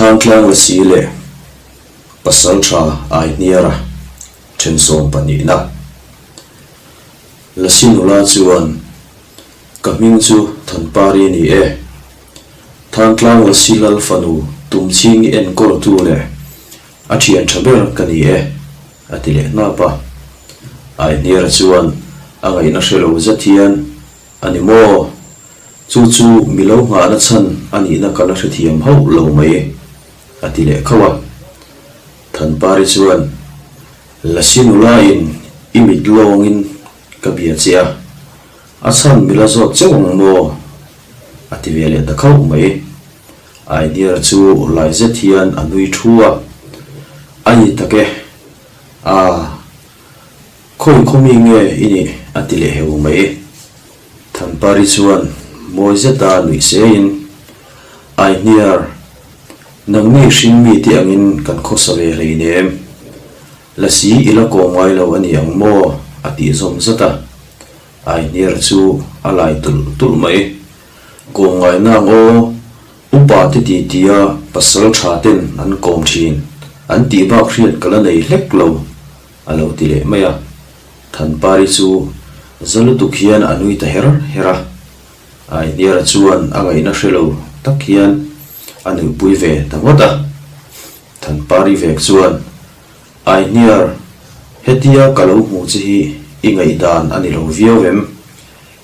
Thangtlang Lasi leh Pasaltha Aihniara thensawm pahnihna. Lasi nula chuan, Ka hming chu Thanpari a ni e. Thangtlang Lasi Lal fanu Tumchhingi enkawltu leh a thian tha ber ka ni e, a ti leh hnap a. Aihniara chuan a ngaihna hre lo zet hian, A ni maw? Chu chu mi lo nghahna chhan a nihna ka la hrethiam hauh lo mai, a ti leh khauh a. Thanpari chuan, Lasi nulain i mit lawngin ka bia che a, a chhan mi la zawt cheuh ang maw? a ti ve leh ta khauh mai. Ainiara chu lai zet hian a nui thu a, A ni tak e, aa. Khawi khaw mi nge i nih? a ti leh heu mai. Thanpari chuan mawi zeta nuih seiin, Aihniar, nangni hring mi te angin kan khawsa ve hleinem. Lasi i la kawm ngai lo a ni ang maw? a tih zawm zat a. Aihniar chu a lai tulh tulh mai. Kawm ngai nang aw, upa te ti tia pasal tha ten an kawm thin an tih bak hriat ka la nei hlek lo. A lo ti leh mai a. Thanpari chu za lutuk hian a nui ta her her a. Aihniara chuan a ngaihna hre lo tak hian a nuihpui ve ta ngawt a. Thanpari vek chuan, Aihniar, hetia ka lo hmuh che hi i ngaihdan a ni lo viau em?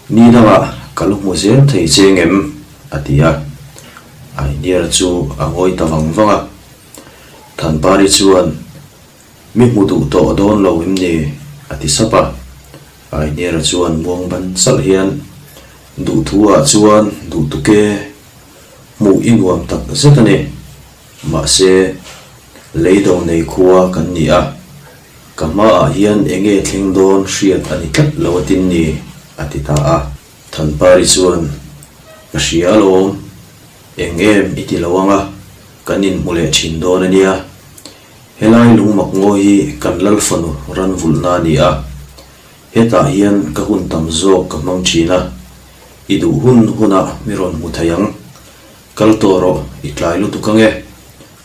Ni dangah ka lo hmu zel thei che ngem? a ti a. Aihniara chu a ngawi ta vang vang a. Thanpari chuan, Mi hmu duh tawh dawn lo em ni? a ti sap a. Ainiera chuan muang ban salh hian, Duhthu ah chuan duh tuk e, hmuh i nuam tak zet a ni. Mahse, leido nei khua kan ni a, ka hmaah hian eng nge thleng dawn hriat a ni tlat lo atin ni, a ti ta a. Thanpari chuan, Ka hria alawm, eng em i ti lo ang a, kan inhmu leh thin dawn a nia. Helai lungmak ngaw hi kan lal fanu ran vulhna a ni a, hetah hian ka hun tam zawk ka hmang thin a, i duh hun hunah mi rawn hmu thei ang. Kal tawh rawh, i tlai lutuk ang e,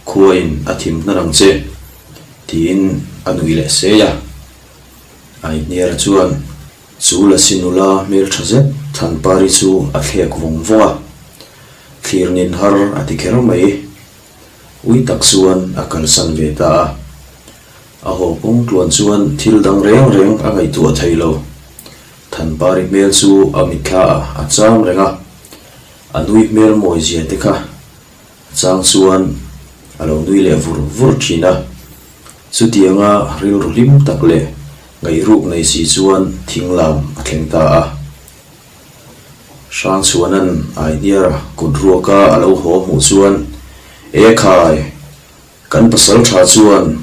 khuain a thim hnan ang che, tiin a nui leh sei a. Aihniara chuan chu lasi nula hmeltha zet Thanpari chu a thlek vawng vawng a, thlir nin har a ti kher mai. Ui tak chuan a kalsan ve ta a. A haw kawng tluan chuan thil dang reng reng a ngaihtuah thei lo. Thanpari hmel chu a mitthla ah a chang reng a, a nui hmel mawi zia te kha a chang chuan a lo nui leh vur vur thin a. Chutianga rilru hlim tak leh ngaihruk nei si chuan thing lam a thleng ta a. Hrangchhuana'n Aihniara kut ruaka a lo haw hmuh chuan, E khai! Kan pasal tha chuan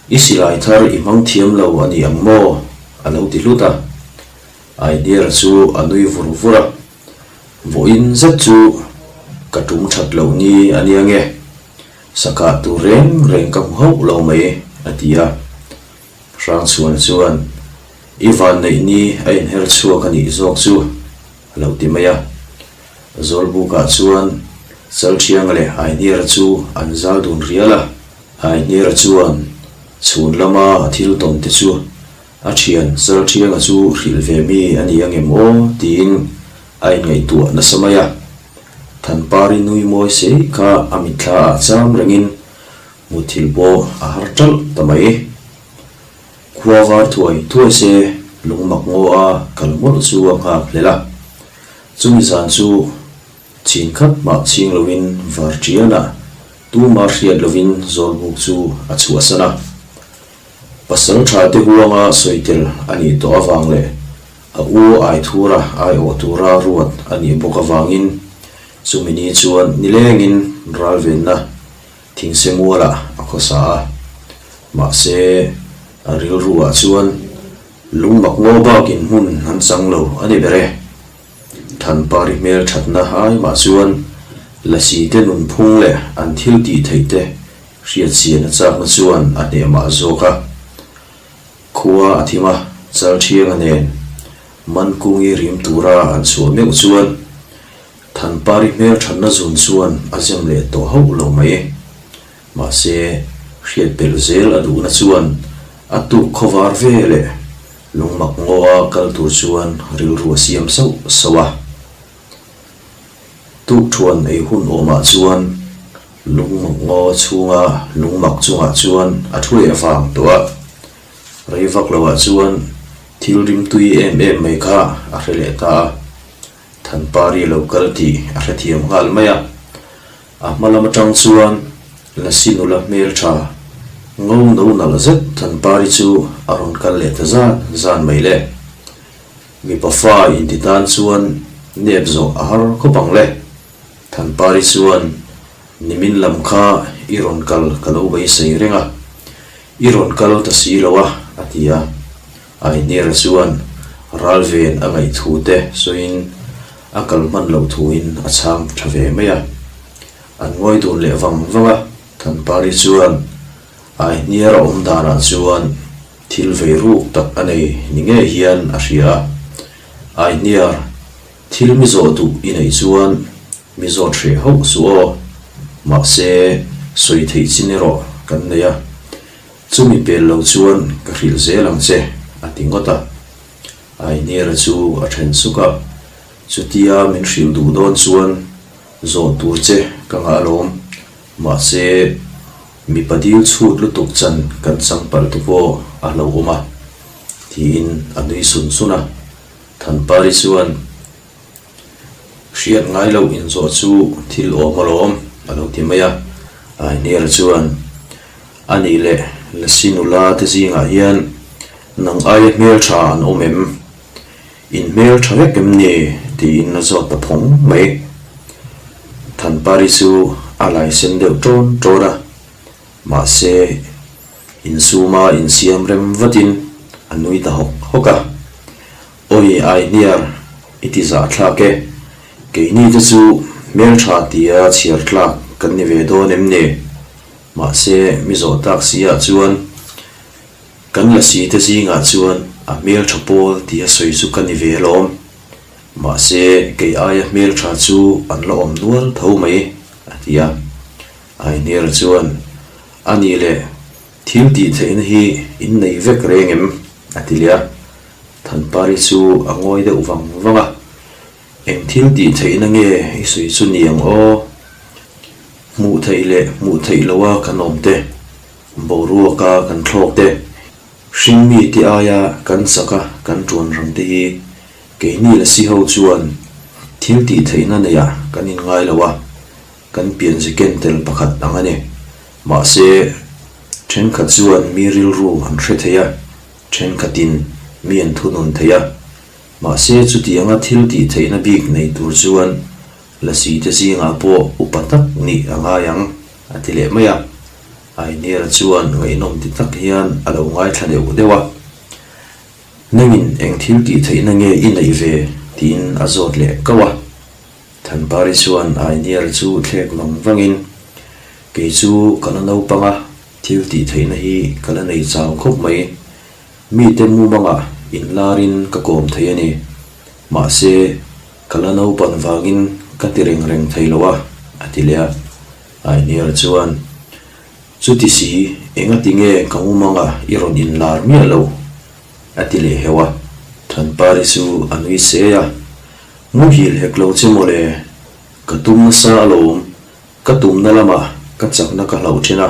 i silai thar i hmang thiam lo a ni ang maw? a lo ti hlut a. Aihniara chu a nui vur vur a, Vawiin zet chu ka tum that loh ni a nia nge? Sakah tur reng reng ka hmu hauh lo mai, a ti a. Hrangchhuana chuan, I vanneih ni a inher chhuak a nih zawk chu, a lo ti mai a. Zawlbukah chuan Chalthianga leh Aihniara chu an zal dun rial a. Aihniara chuan chhun lama a thil tawn te chu a thian Chalthianga chu hrilh ve mi a ni angem aw tiin a inngaihtuah nasa mai a. Thanpari nui mawi sei kha a mitthla ah cham rengin Muthilh pawh a har ṭalh ta mai. Khua var thuai thuai se lungmak ngaw a kal mawlh chu a nghak hlel a. Chumi zan chu chin khat mah chhing lovin var ṭian a, tuma hriat lovin Zawlbuk chu a chhuahsan a. Pasal ṭha te huanga sawi tel a nih tawh avang leh a u Aithura aiawh tura ruat a nih bawk avangin chumi ni chuan nilengin ralvenna Thingse mualah a khawsa a, mahse a rilruah chuan lungmak ngaw bakin hmun an chang lo a ni ber e. Thanpari hmel thatna ai mah chuan Lasi te nunphung leh an thil tih theih te hriatchian a chakna chuan a hneh mah zawk a. Khua a thim a, Chalthianga nen Mankungi rim tura an chhuah meuh chuan Thanpari hmel thatna zun chuan a zem leh tawh hauh lo mai. Mahse, hriat belh zel a duhna chuan a tuk khawvar ve leh lungmak ngaw-a kal tur chuan rilru a siam sauh sauh a. Tukthuan ei hun awmah chuan lungmak ngaw chhunga lungmak chungah chuan a thu leh vang tawh a. Rei vak loah chuan thil rimtui em em mai kha a hre leh ta a. Thanpari lo kal tih a hrethiam nghal mai a. A hma lam atang chuan Lasi nula hmeltha ngo no nalh zet Thanpari chu a rawn kal leh ta zan zan mai le. Mipa fa inti tan chuan nep zawh a har khawp ang le. Thanpari chuan nimin lam kha i rawn kal ka lo beisei reng a, i rawn kal ta si lo a, a ti a. Ainira chuan ralven a ngaih thu te sawiin a kal hman loh thuin a chhang tha ve mai a. An ngawi dun leh vang vang a, Thanpari chuan Aihniara awm danah chuan thil vei ruk tak a nei ni ngei hian a hria a. Aihniar, thil mi zawh duh i neih chuan mi zawt hreh hauh suh aw. Mahse, sawi theih chin erawh kan nei a. Chumi pel lo chuan ka hrilh zel ang che, a ti ngawt a. Ainiera chu a then suk a, Chutia min hrilh duh dawn chuan zawh tur che ka ngah alawm, mahse mipa dil chhut lutuk chan kan chang palh te pawh a hlauhawm a, tiin a nui sun sun a. Thanpari chuan. Hriat ngai loh inzawh chu thil awm alawm, a lo ti mai a. Ainiera chuan, A nih leh Lasi nula te zingah hian nang aia hmeltha an awm em? In hmeltha vek em ni? tiin a zawt ta phawng mai. Thanpari chu a laisen deuh ṭawn ṭawn a, mahse insuma insiam rem vatin a nui ta hawk hawk a. Awi Aihniar, i ti zahthlak e. Keini te chu hmeltha tia chhiar tlak kan ni ve dawn em ni? Mahse, mi zawh tak si ah chuan kan lasi te zingah chuan a hmeltha pawl tia sawi chu ka ni ve alawm. Mahse, kei aia hmeltha chu an la awm nual tho mai, a ti a. Aihniar chuan, A nih leh, thil tih theihna hi in nei vek reng em? a ti leh a. Thanpari chu a ngawi deuh vang vang a, Eng thil tih theihna nge i sawi chu ni ang aw? Hmuh theih leh hmuh theih loha kan awm te, boruaka kan thlawk te, hringmi te aia kan chaka kan tuan rang te hi keini lasi ho chuan thil tih theihna neiah kan inngai lo a, kan pianzi ken tel pakhat ang a ni. Mahse, thenkhat chuan mi rilru an hre thei a, Thenkhatin mi an thunun thei a, mahse chutianga thil tih theihna bik nei tur chuan Lasi te zingah pawh upa tak nih a ngai ang, a ti leh mai a. Ainira chuan ngaihnawm ti tak hian a lo ngaithla deuh deuh a, Nangin eng thil tih theihna nge i neih ve? tiin a zawt leh kauh a. Thanpari chuan Ainiar chu thlek vang vangin, Kei chu ka la naupang a, Thil tih theihna hi ka la nei chau khawp mai. Mite mumangah inlarin ka kawm thei a ni. Mahse, ka la naupan vangin ka ti reng reng thei lo a, a ti leh a. Ainiar chuan, Chuti si, engati nge ka mumangah i rawn inlar miah lo? a ti leh heuh a. Thanpari chu a nui se a, Muhil hek lo che mawle, ka tum nasa alawm. Ka tumna lamah ka chakna ka hlauh thin a,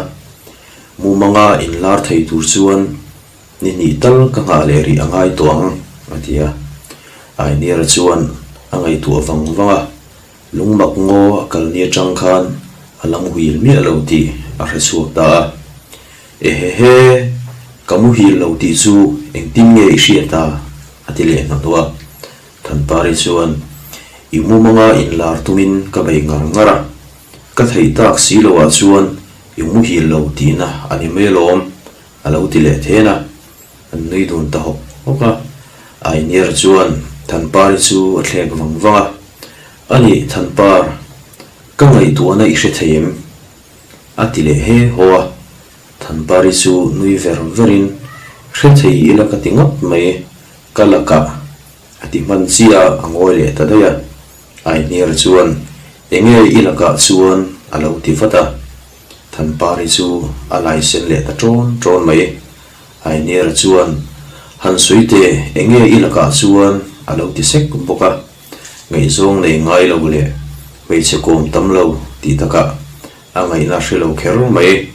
mumanga inlar thei tur chuan ni hnih tal ka nghah leh rih a ngai tawh ang, a ti a. Ainira chuan a ngaihtuah vang vang a, lungmak ngaw a kal ni atang khan a la muhil miah lo tih a hre chhuak ta a. Ehehe, ka muhil lo tih chu engtin nge i hriat a? a ti leh hnahnawh a. Thanpari chuan, I mumanga inlar tumin ka bei ngar ngar a, ka theih tak si loah chuan i muhil lo tihna a ni mai alawm, a lo ti leh then a. An nui dun ta hawk hawk a. Ainiar chuan Thanpari chu a thlek vang vang a, A nih Thanpar, ka ngaihtuahna i hre thei em? a ti leh he haw a. Thanpari chu nui ver verin, Hre thei ila ka ti ngawt mai, ka lakah A ti hman chiah a, a ngawi leh ta daih a. Aihniar chuan, Enge i lakah chuan? a lo ti vat a. Thanpari chu a lai sen leh ta ṭawn ṭawn mai. Ainiera chuan, Han sawi teh, enge i lakah chuan a lo ti sek bawk a. Ngaihzawng nei ngai lo leh hmeichhe kawm tam lo tih takah a ngaihna hre lo kher mai.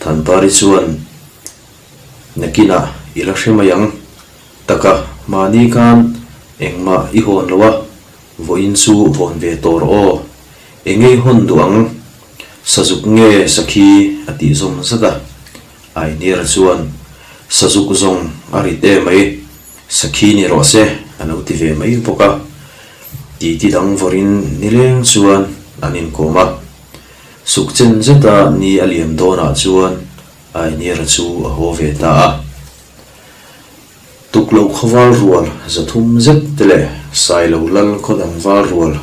Thanpari chuan, Nakinah i la hre mai ang. Taka, mahni khan engmah i hawn lo a, vawiin chu hawn ve tawh rawh aw. Enge i hawn duh ang? Sazuk nge sakhi a tih zawm zat a. Ainiera chuan, Sazuk zawng a rit em mai, sakhi ni rawh se a lo ti ve mai bawk a. Titi dang vawrin nileng chuan an inkawm a. Suk chen zeta ni a liam dawnah chuan Ainiera chu a haw ve ta a. Tukloh khawval rual 300 zet te leh Sailo lal khawdang val rual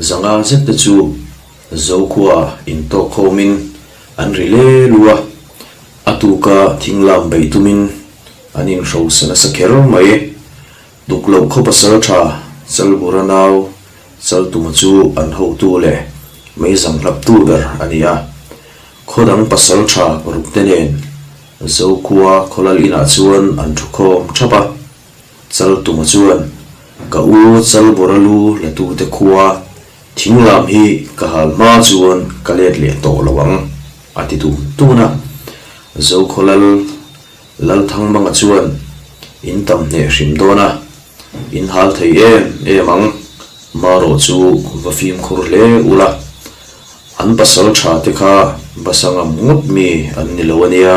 500 zet te chu Zokhua intawk khawmin an ri le lu a, a tuka thinglam beih tumin an inhrosa nasa kher mai. Tukloh khaw pasal tha Chalbura nau Chaltuma chu an hotu leh meizang hlaptu ber a ni a, khawdang pasal tha parukte nen Zokhua khawlal inah chuan an thu khawm thap a, Chaltuma chuan, Ka u Chalbura lu latute khua thinglam hi ka hal hma chuan ka let leh tawh lo ang, a ti dun dun a. Zokhawlal Lalthangmanga chuan, In tam hneh hrim dawn a, in hal thei em em ang, marawh chu va fimkhur hle ula, an pasal tha te kha basa ngam ngawt mi an ni lo a nia,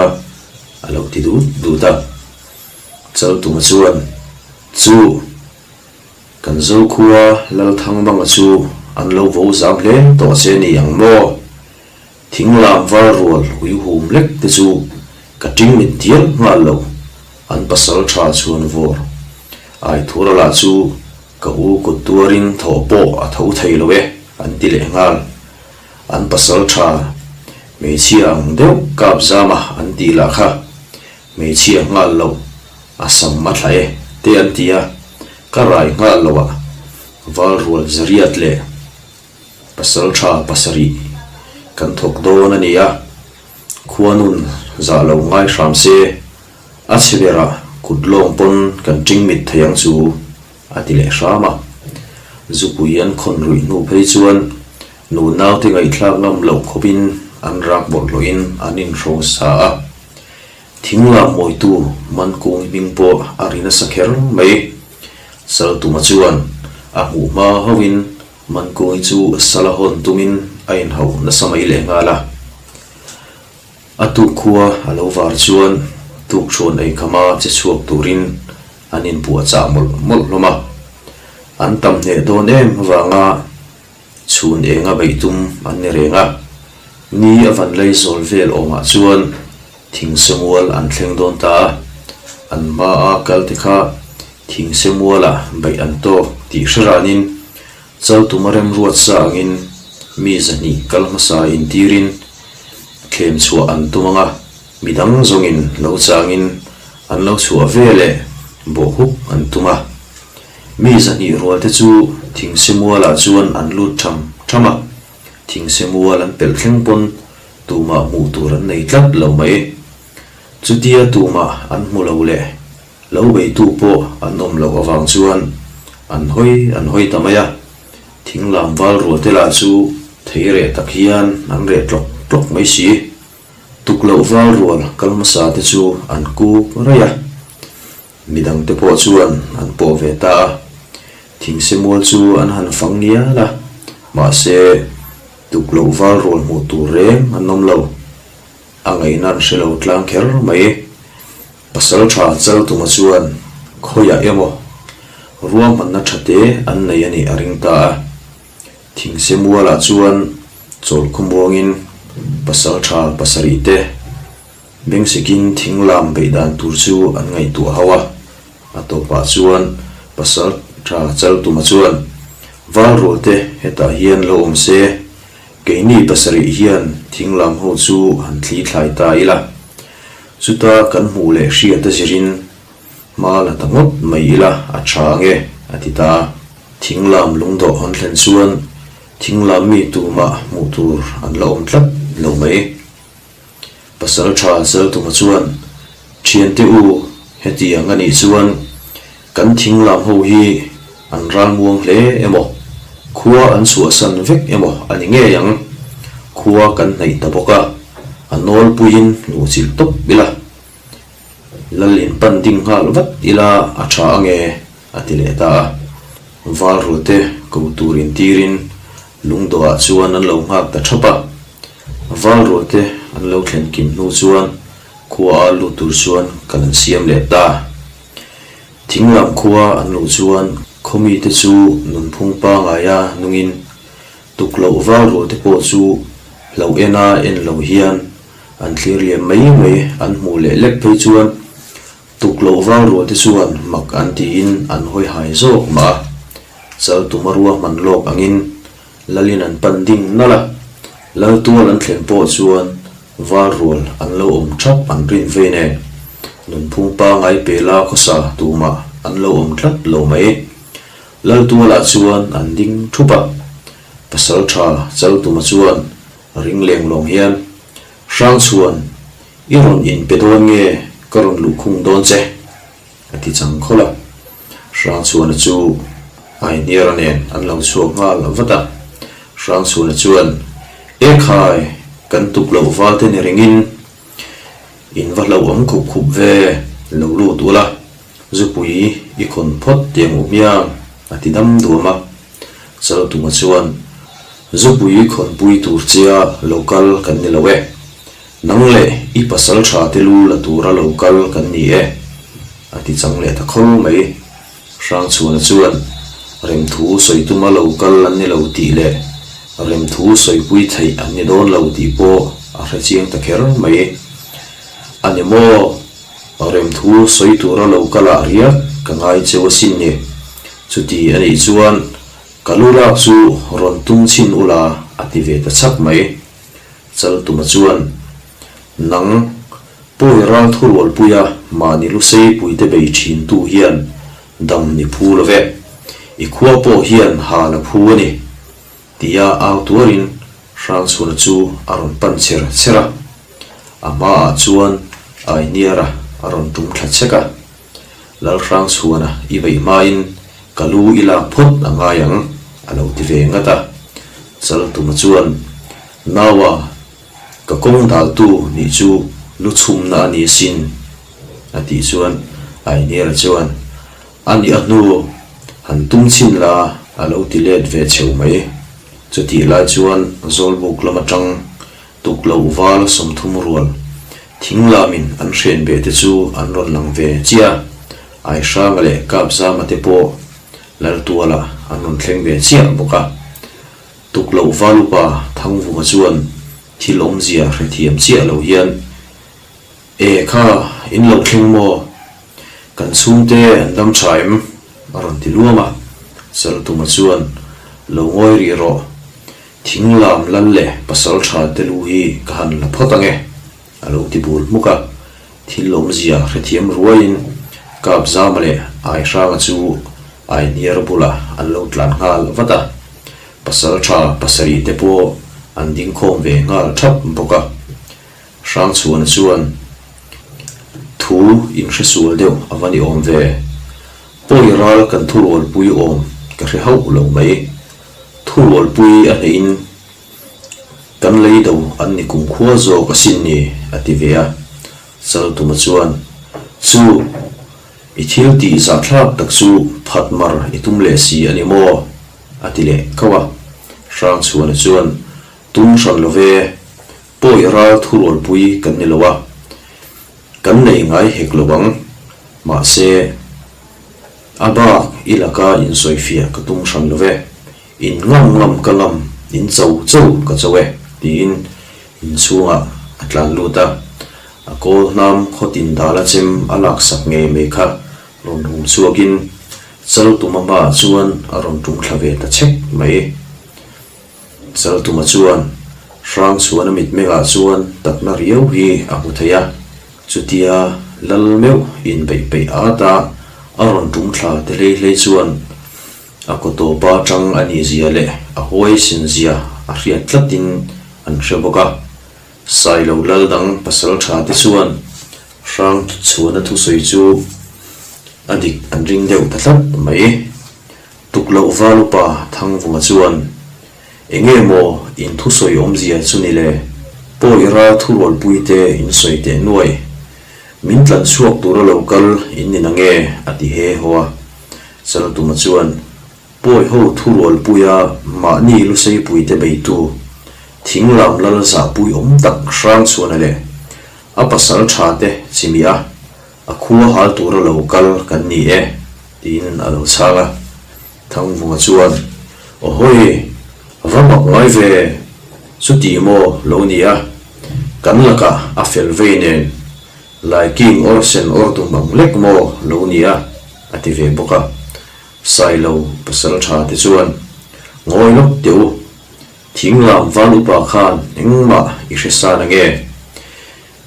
a lo ti dut dut a. Chaltuma chuan, Chu, kan Zokhua Lalthangmanga chu an lo vo zam hle tawh che ni ang maw? Thinglam val rual ui hum lek te chu ka ting mit dial nghal lo, an pasal tha chuan vawr. Aithura lah chu ka u kut tuarin thawh pawh a tho thei lo e, an ti leh nghal. An pasal tha hmeichhia ang deuh kap zama an tih lah kha hmeichhia nghal lo a sam a thla e te an ti a, ka rai nghal lo ah val rual zariat leh Pasal tha pasarih kan thawk dawn a ni a, khuanun zah lo ngai hram se, a chhe berah kut lawng pawn kan ting mit thei ang chu a ti leh hram a. Zupui an khawn ruih hnu phei chuan nu naute ngaihthlak ngam loh khawpin an rak bawlhhlawhin an inhro sa a. Thinglam mawitu Mankung hming pawh a ri nasa kher mai. Saltuma chuan a hmuh hma hauhin Mankungi chu sala hawn tumin a inhauh nasa mai leh nghal a. A tuk khua a lo var chuan tukṭhuan eikhama che chhuak turin an inpuahchah mawlh mawlh hlawm a. An tam hneh dawn em avanga chhun enga beih tum an ni reng a. Ni a van lei zawl vel awmah chuan thingsemual an thleng dawn ta a. An hmaa kal te kha Thingsemuala beih an tawk tih hre ranin Chaltuma remruat sa angin mi 200 kal hmasa intirin thlem chhuah an tum ang a, midang zawngin lo changin an lo chhuah ve leh bawh huk an tum a. Mi 200 rualte chu Thingsemualah chuan an lut tham tham a, Thingsemual an pelh thleng pawn tumah hmuh tur an nei tlat lo mai. Chutia tumah an hmu lo leh Lo beitu pawh an awm loh avang chuan an hawi an hawi ta mai a, thinglam val rual te lah chu thei reh tak hian an reh tlawk tlawk mai si. Tukloh val rual kal hmasa te chu an kuk raih a, midang te pawh chuan an pawh ve ta a, thingsemual chu an han fang ngial a, mahse tukloh val rual hmuh tur reng an awm lo, a ngaihna an hre lo tlang kher mai. Pasal tha Chaltuma chuan khawiah emaw ruahmanna tha te an nei a nih a ring ta a. Thingse mualah chuan chawlkhaw muangin pasal tha pasarih te bengsikin thinglam beih dan tur chu an ngaihtuah ho a. A tawpah chuan pasal tha Chaltuma chuan Valrual te hetah hian lo awm se, keini pasarih hian thinglam ho chu han thli thlai ta ila. Chuta kan hmuh leh hriat a zirin hma la ta ngawt mai ila a tha ang e, a ti ta a. Thinglam lungdawh an thlen chuan thinglam mi tumah hmuh tur an la awm tlat lo mai. Pasalṭha Chaltuma chuan, Ṭhiante u, hetiang a nih chuan kan thinglam ho hi an ralmuang hle emaw, khua an chhuahsan vek emaw a ni ngei ang. Khua kan hnaih ta bawk a, a nawlpuiin hnuhchilh tawp ila. Lal in pan ding nghal vat ila a tha ange a ti leh ta a. Valrute ko tur intirin lungdawhah chuan an lo nghak ta thap a. Valrute an lo thlen kim hnu chuan khua a lut tur chuan kal an siam leh ta. Thinglam khua an luh chuan khaw mite chu nunphung pangaia nungin tukloh valrute pawh chu hlauh ena en lo hian An thlir liam mai mai an hmuh leh lek phei chuan tuk loh vang rual te chuan mak an tiin an hawi hai zawk mah a. Chal tuma ruahman lawk angin Lalin an pan ding nalh a, Lal tual an thlen pawh chuan val rual an lo awm thap an rin vei nen nunphung pangai pela khawsa tumah an lo awm tlat lo mai. Lal tualah chuan an ding thup a, Pasaltha Chaltuma chuan Ring leng lawng hian, Hrangchhuan, i rawn in pe dawn nge ka rawn luh khung dawn che? a ti chang khawlh a. Hrangchhuana chu Aihniara nen an lo chhuak nghal vat a. Hrangchhuana chuan, E khai, kan tuk loh val te ni ringin in va hlauhawm khup khup ve, lo lut ula, zupui i khawn phawt tiang u hmiang, a ti dam duam a. Chaltuma chuan, Zupui khawnpui tur chia lo kal kan ni lo e. Nang leh i pasal tha te lu la tura lo kal kan ni e, a ti chang leh ta khawl mai. Hrangchhuana chuan, Remthu sawi tuma lo kal an ni lo tih leh remthu sawipui theih an ni dawn lo tih pawh a hre chiang ta kher mai. A ni maw? Remthu sawi tura lo kalah riak ka ngai cheu asin ni. Chuti a nih chuan ka lu lak chu rawn tum chhin ula a ti ve ta chak mai. Chaltuma chuan, Nang, pawi ral thurualpuia mahni lusei puite bei thintu hian dam ni phu lo ve. I khua pawh hian ha la phu a ni, tia au tuarin Hrangchhuna chu a rawn pan cher cher a. A hmaah chuan Ainiara a rawn tum thla chek a. Lalhrangchhuana i beih hmain ka lu i lak phawt a ngai ang, a lo ti ve ngat a. Chaltuma chuan, Naua, ka kawng daltu nih chu lu chhumna a ni asin, a tih chuan Ainiara chuan, A nih a hnu, han tum chhin la, a lo ti let ve cheu mai. Chutih lai chuan Zawlbuk lam atang Tuk loh val 30 rual thing lamin an hren beh te chu an rawn lang ve chiah a, Aihranga leh Kapzama te pawh Laltuala an rawn thleng ve chiah bawk a. Tuk loh val upa Thangvunga chuan thil awmzia hrethiam chiah lo hian, E kha, in lo thleng maw? Kan chhungte an dam tha em? a rawn ti luam a. Chaltuma chuan, Lo ngawi rih rawh. Thing lam lal leh pasal tha te lu hi ka han la phawt ang e, a lo ti bul hmuk a. Thil awmzia hrethiam ruaiin Kapzama leh Aihranga chu Aihniar bulah an lo tlan nghal vat a. Pasal tha pasarih te pawh an ding khawm ve nghal thap bawk a. Hrangchhuana chuan, Thu inhresual deuh a va ni awm ve. Pawi ral kan thurualpui awm ka hre hauh lo mai. Thurualpui a hnehin kan lei do an ni kumkhua zawk asin ni, a ti ve a. Chaltuma chuan, Chu, i thil tih zahthlak tak chu phat mar i tum leh si a ni maw? a ti leh khauh a. Hrangchhuana chuan, Tum hran lo ve, pawi ral thurualpui kan ni lo a, kan nei ngai hek lo ang, mahse, A bak i laka insawifiah ka tum hran lo ve, in ngam ngam ka ngam, in cho cho ka cho e, tiin inchhungah a tlan lut a. A kawl hnam khawtin dala chem a laksak ngei mai kha rawn hum chhuakin Chaltuma hmaah chuan a rawn tum thla ve ta chek mai. Chaltuma chuan Hrangchhuana mitmengah chuan takna riau hi a hmu thei a. Chutia lal meuh inbeih peih at a, a rawn tum thla te hlei hlei chuan a kaw tawpa tang a nih zia leh a huaisin zia a hriat tlatin an hre bawk a. Sailo lal dang pasal tha te chuan Hrangchhuana thusawi chu a dik an ring deuh ta tlat mai. Tukloh val upa Thangvunga chuan, Enge maw in thusawi awmzia chu ni le? Pawi ral thurualpui te in sawi teh nuai. Min tlan chhuak tura lo kal in ni nange? a ti he haw a. Chaltuma chuan, Pawi ho thurualpuia mahni luseipuite beitu, thinglam lal zahpui awm tak Hrangchhuana leh a pasal tha te chimih a, A khua hal tura lo kal kan ni e, tiin a lo chhang a. Thangvunga chuan, Awhawi, va mak ngai ve, chuti maw lo ni a, kan lakah a fel vei nen, Laiking awr sen awr dum ang lek maw lo ni a, a ti ve bawk a. Sailo pasal tha te chuan, Ngawi lawk teh u, thinglam val upa khan engmah i hre san ange?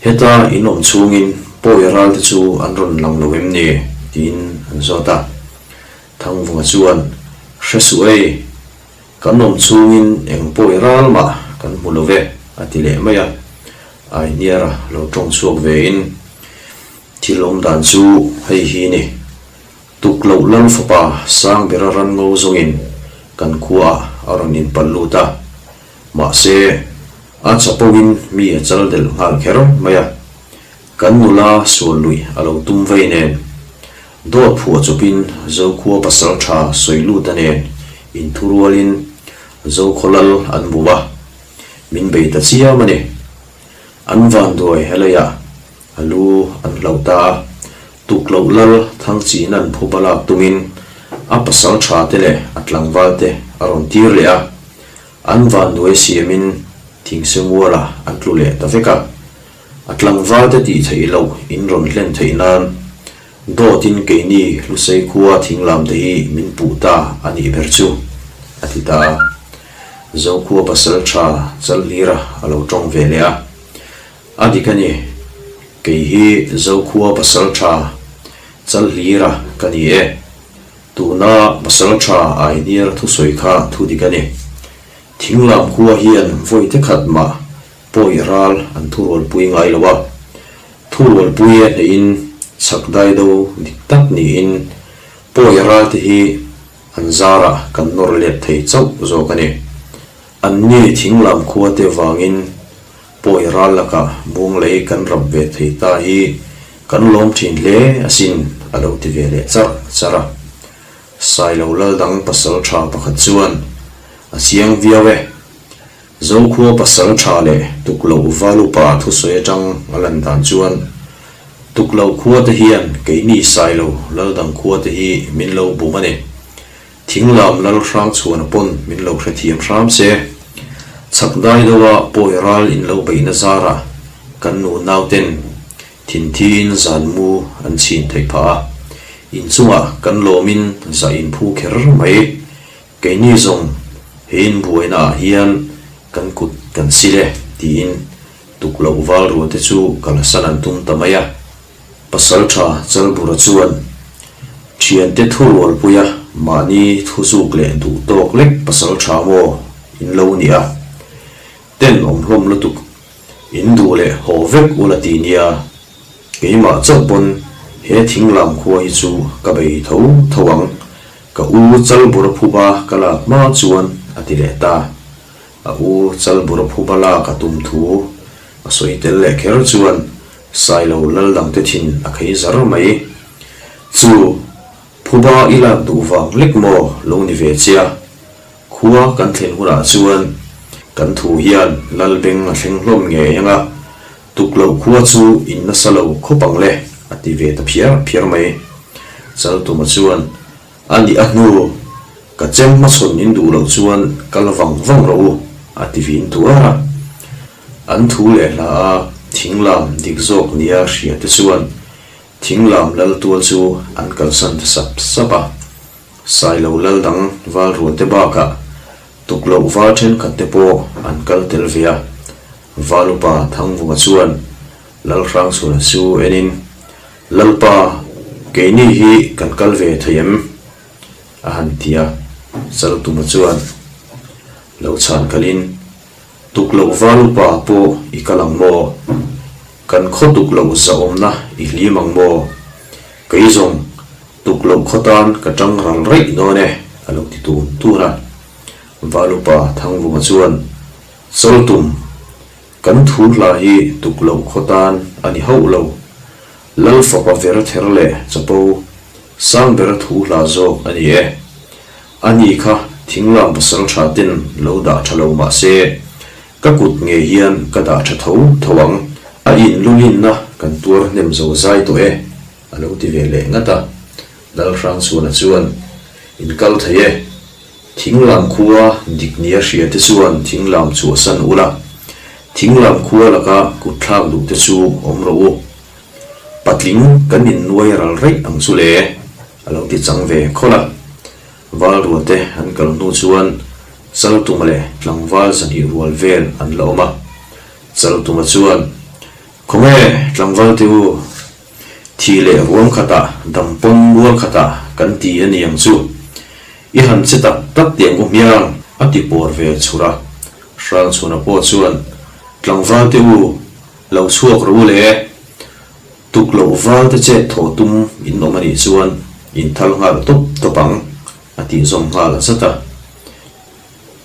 Heta in awm chhungin pawi ral te chu an rawn lang lo em ni? tiin an zawt a. Thangvunga chuan, Hre suh ei, kan awm chhungin eng pawi ral mah kan hmu lo ve, a ti leh mai a. Ainiara lo tawng chhuak vein, Thil awm dan chu hei hi ni, Tukloh Lal fapa Sangbera ranngo zawngin kan khuaah a rawn inpalh lut a. Mahse, a chapoin mi a chal delh nghal kher mai a, kan nula sual luih a lo tum vei nen, dawt phuah chawpin Zokhua pasal tha sawi luta nen inthurualin Zokhaw lal an bum a, min bei ta chiam a ni. An vanduai heleiah a lu an hlauh ta a, tukloh lal Thangchinan phuba lak tumin a pasal tha te leh a tlangval te a rawn tir leh a, An vanduai siamin thingse mualah an tlu leh ta vek a, a tlangvalte tih theih loh in rawn hlen theih nan dawtin keini Hlusei khua thinglam te hi min puh ta a nih ber chu, a ti ta a. Zokhua pasal tha Chalhlira a lo tawng ve leh a, A dik a ni, kei hi Zokhua pasal tha Chalhlira ka ni e. Tuna pasal tha Ainiar thusawi kha thu dik a ni. Thinglam khua hian vawi te khat mah pawi ral an thurualpui ngai lo a. Thurualpui a hnehin chhak dai do dik tak niin pawi ral te hi an zarah kan nawr let thei chauh zawk a ni. Anni thinglam khua te vangin Pawi ral lakah Bunglei kan rap ve thei ta hi kan lawm thin hle asin a lo ti ve leh charh charh a. Sailo lal dang pasal tha pakhat chuan a chiang viau e. Zokhua pasal tha leh Tukloh val upa thusawi atang a lan dan chuan Tukloh khua te hian keini Sailo lal dang khua te hi min lo bum a ni. Thinglam lal hrang chhuana pawn min lo hrethiam hram se. Chhak dai deuha pawi ral in lo beihna zarah kan nu nauten thinthiin zan mu an chhin theih phah a. Inchungah kan lawmin zah in phu kher mai. Keini zawng he inbuaina ah hian kan kut kan sil e tiin tukloh val ruate chu kalsan an tum ta mai a. Pasalṭha Chalbura chuan ṭhiante thu rualpuia mahni thu zuk leh duh tawk lek pasalṭha maw in lo ni a, ten awm hlawm lutuk, in duh leh haw vek ula ti nia, keimah chauh pawn he thinglam khua hi chu ka bei tho tho ang, ka u Chalbura phuba ka lak hma chuan a ti leh ta. A u Chalbura phuba lak a tum thu a sawi tel leh kher chuan Sailo lal dangte thin a khei zar mai. Chu, phuba i lak duh vang lek maw lo ni ve che a? Khua kan thlen hunah chuan kan thu hian lal beng a thleng hlawm ngei ang a, tuk loh khua chu in nasa lo khawp ang le, a ti ve ta phiar phiar mai. Chaltuma chuan A nih a hnu, ka chem hmachhawn in duh loh chuan kal vang vang rawh u, a ti vin tuar a. An thu leh hla a thinglam dik zawk nia hria te chuan thinglam lal tual chu an kalsan ta sap sap a. Sailo lal dang val rual te bakah tukloh val thenkhat te pawh an kal tel ve a. Val upa Thangvunga chuan Lalhrangchhuna chu enin, Lalpa, keini hi kan kal ve thei em? a han ti a, Chaltuma chuan lo chhan kalin. Tuk loh val upa pawh i kal ang maw? Kan khaw tuk loh zahawmna i hlim ang maw? Kei zawng tuk loh khaw tan ka tang ral raih dawn e, a lo ti tun tun a. Val upa Thangvunga chuan, Chawltum, kan thu hla hi tuk loh khaw tan a ni hauh lo. Lal fapa ver ther leh chapo sang bera thu hla zawk a ni e. A ni kha thinglam pasal tha ten lo dah tha lo mah se, ka kut ngei hian ka dah tha tho tho ang. A in lulinna kan tuar hnem zo zai tawh e, a lo ti ve leh ngat a. Lalhrangchhuana chuan, In kal thei e. Thinglam khua dik nia hria te chuan thinglam chhuahsan ula, thinglam khua laka kut thlak duh te chu awm rawh u. Patling kan innuai ral raih ang chu le, a lo ti chang ve khawlh a. Valruate an kal hnu chuan Chaltuma leh tlangval zahnih rual vel an la awm a. Chaltuma chuan, Khawnge tlangval te u, thi leh ruam khatah dam pawm mual khatah kan ti a ni ang chu. I han che tak tak tiang u hmiang, a ti pawr ve chhurh a. Hrangchhuna pawh chuan, Tlangval te u, Lo chhuak rawh u le, tuk loh val te chet thaw tum in awm a nih chuan in thal nghal tawp tawp ang, a tih zawm nghal zat a.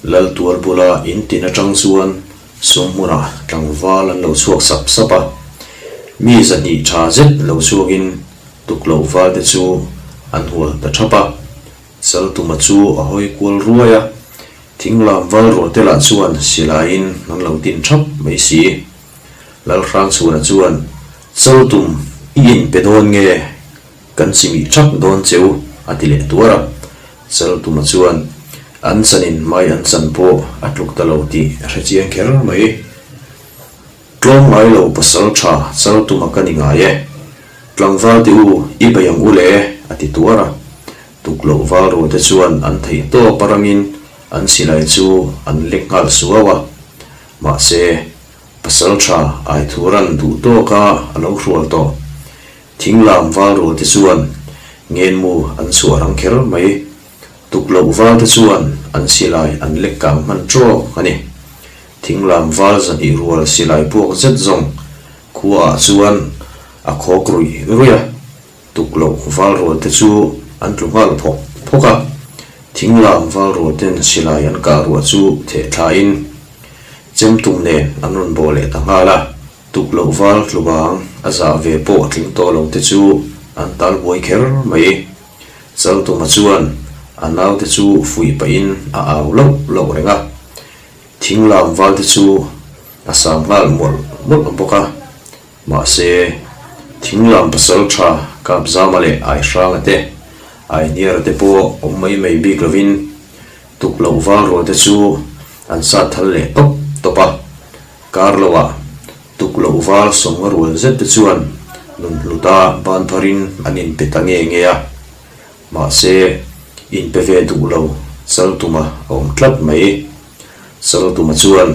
Laltual bula in tin atang chuan sumhmunah tlangval an lo chhuak sap sap a, mi zahnih tha zet lo chhuakin tuk loh val te chu an hual ta thap a. Chaltuma chu a hawi kual ruai a, thinglam val ruahte lah chuan silaiin an lo tin thap mai si. Lalhrangchhuana chuan, Chaltum, i inpe dawn nge? Kan chimih thap dawn che u, a ti leh tuar a. Chaltuma chuan, An chanin hmai an chan pawh a tluk ta lo tih a hre chiang kher mai. Tlawm ngai lo pasal tha Chaltuma ka ni ngai e. Tlangval te u, i bei ang u le, a ti tuar a. Tukloh val rualte chuan an theih tawp a rangin an silai chu an lek nghal suau a. Mahse, pasal tha Aithuran duh tawka a lo hrual tawh. Thinglam val rualte chuan ngenmu an chhuah rang kher mai. Tukloh valte chuan an silai an lek kang hman trawk a ni. Thinglam val zahnih rual silai puak zet zawng khuaah chuan a khawk ruih ruih a. Tukloh val rual te chu an tlu nghal phawk phawk a, thinglam val rual ten silai an kah ruah chu theh thlain chemtum nen an rawn bawh leh ta nghal a. Tukloh val tlu bang a zah ve pawh tling tawh lo te chu an tal buai kher mai. Chaltuma chuan a naute chu fuih pahin a au loh loh reng a, thinglam val te chu a sam nghal mawlh mawlh bawk a. Mahse, thinglam pasal tha Kapzama leh Aihranga te, Ainiara te pawh awm mai mai bik lovin tukloh val rual te chu an sat thal leh tawp tawp a. Kar loah tukloh val sawmnga rual zet te chuan nunhluta ban pharin an inpe ta nge nge a. Mahse, inpe ve duh lo Chaltuma a awm tlat mai. Chaltuma chuan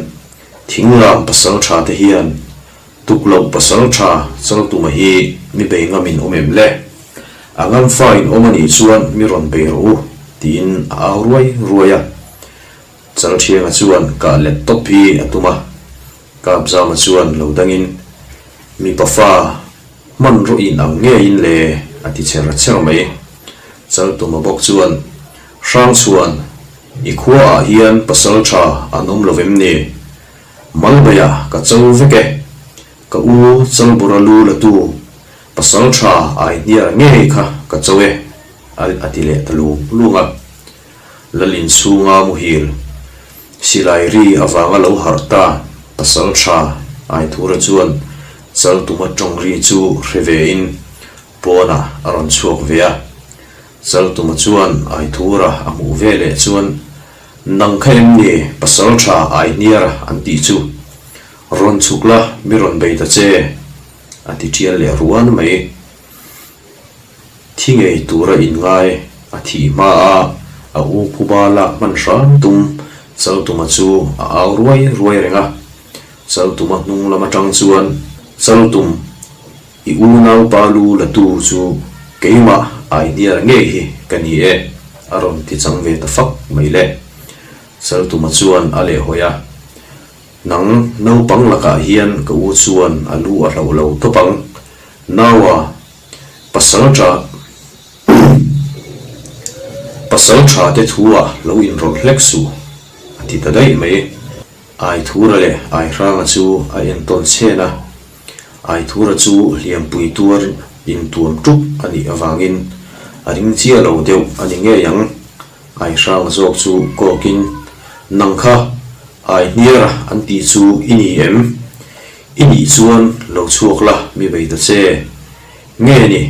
thinglam pasal tha te hian Tuk loh pasal tha Chaltuma hi mi bei ngam in awm em le? A ngam fa in awm a nih chuan mi rawn bei rawh u, tiin a au ruai ruai a. Chalthianga chuan kah let tawp hi a tum a. Kapzama chuan lo dangin, Mipa fa, hmanraw in ang ngeiin le, a ti cher cher mai. Chaltuma bawk chuan, Hrangchhuan, i khuaah hian pasal tha an awm lo vem ni? Malbeia ka cho vek e. Ka u Chalbura lu la tu pasal tha ai hniar ngei kha ka cho e, a ti leh ta lung lung a. Lalin chhunga muhil silai ri avanga lo harh ta pasal tha ai thura chuan Chaltuma tawng ri chu hre vein pawnah a rawn chhuak ve a. Chaltuma chuan Aithura a hmuh ve leh chuan Nang kha em ni pasal tha Aihniara an tih chu? Rawn chhuk la, mi rawn bei ta che, a ti tial leh ruan mai. Thi ngei tura inngai a thih hma a, a u phuba lak hman hram tum Chaltuma chu a au ruai ruai reng a. Chaltuma hnung lam atang chuan, Chaltum, I unaupa lu la tu chu keimah Ainiara ngei hi ka ni e, a rawn ti chang ve ta fak mai le. Chaltuma chuan a lehhawi a. Nang naupang lakah hian ka u chuan a lu a hlauh lo tawp ang. Naua, pasal tha pasal tha te thu ah lo inrawlh hlek suh, a ti ta daih mai. Aithura leh Aihranga chu a entawn chhen a, Aithura chu hliampui tuar intuam ṭup a nih avangin a ring chiah lo deuh a ni ngei ang. Aihranga zawk chu kawkin, Nang kha Aihniara an tih chu i ni em? I nih chuan lo chhuak la mi bei ta che. Nge ni,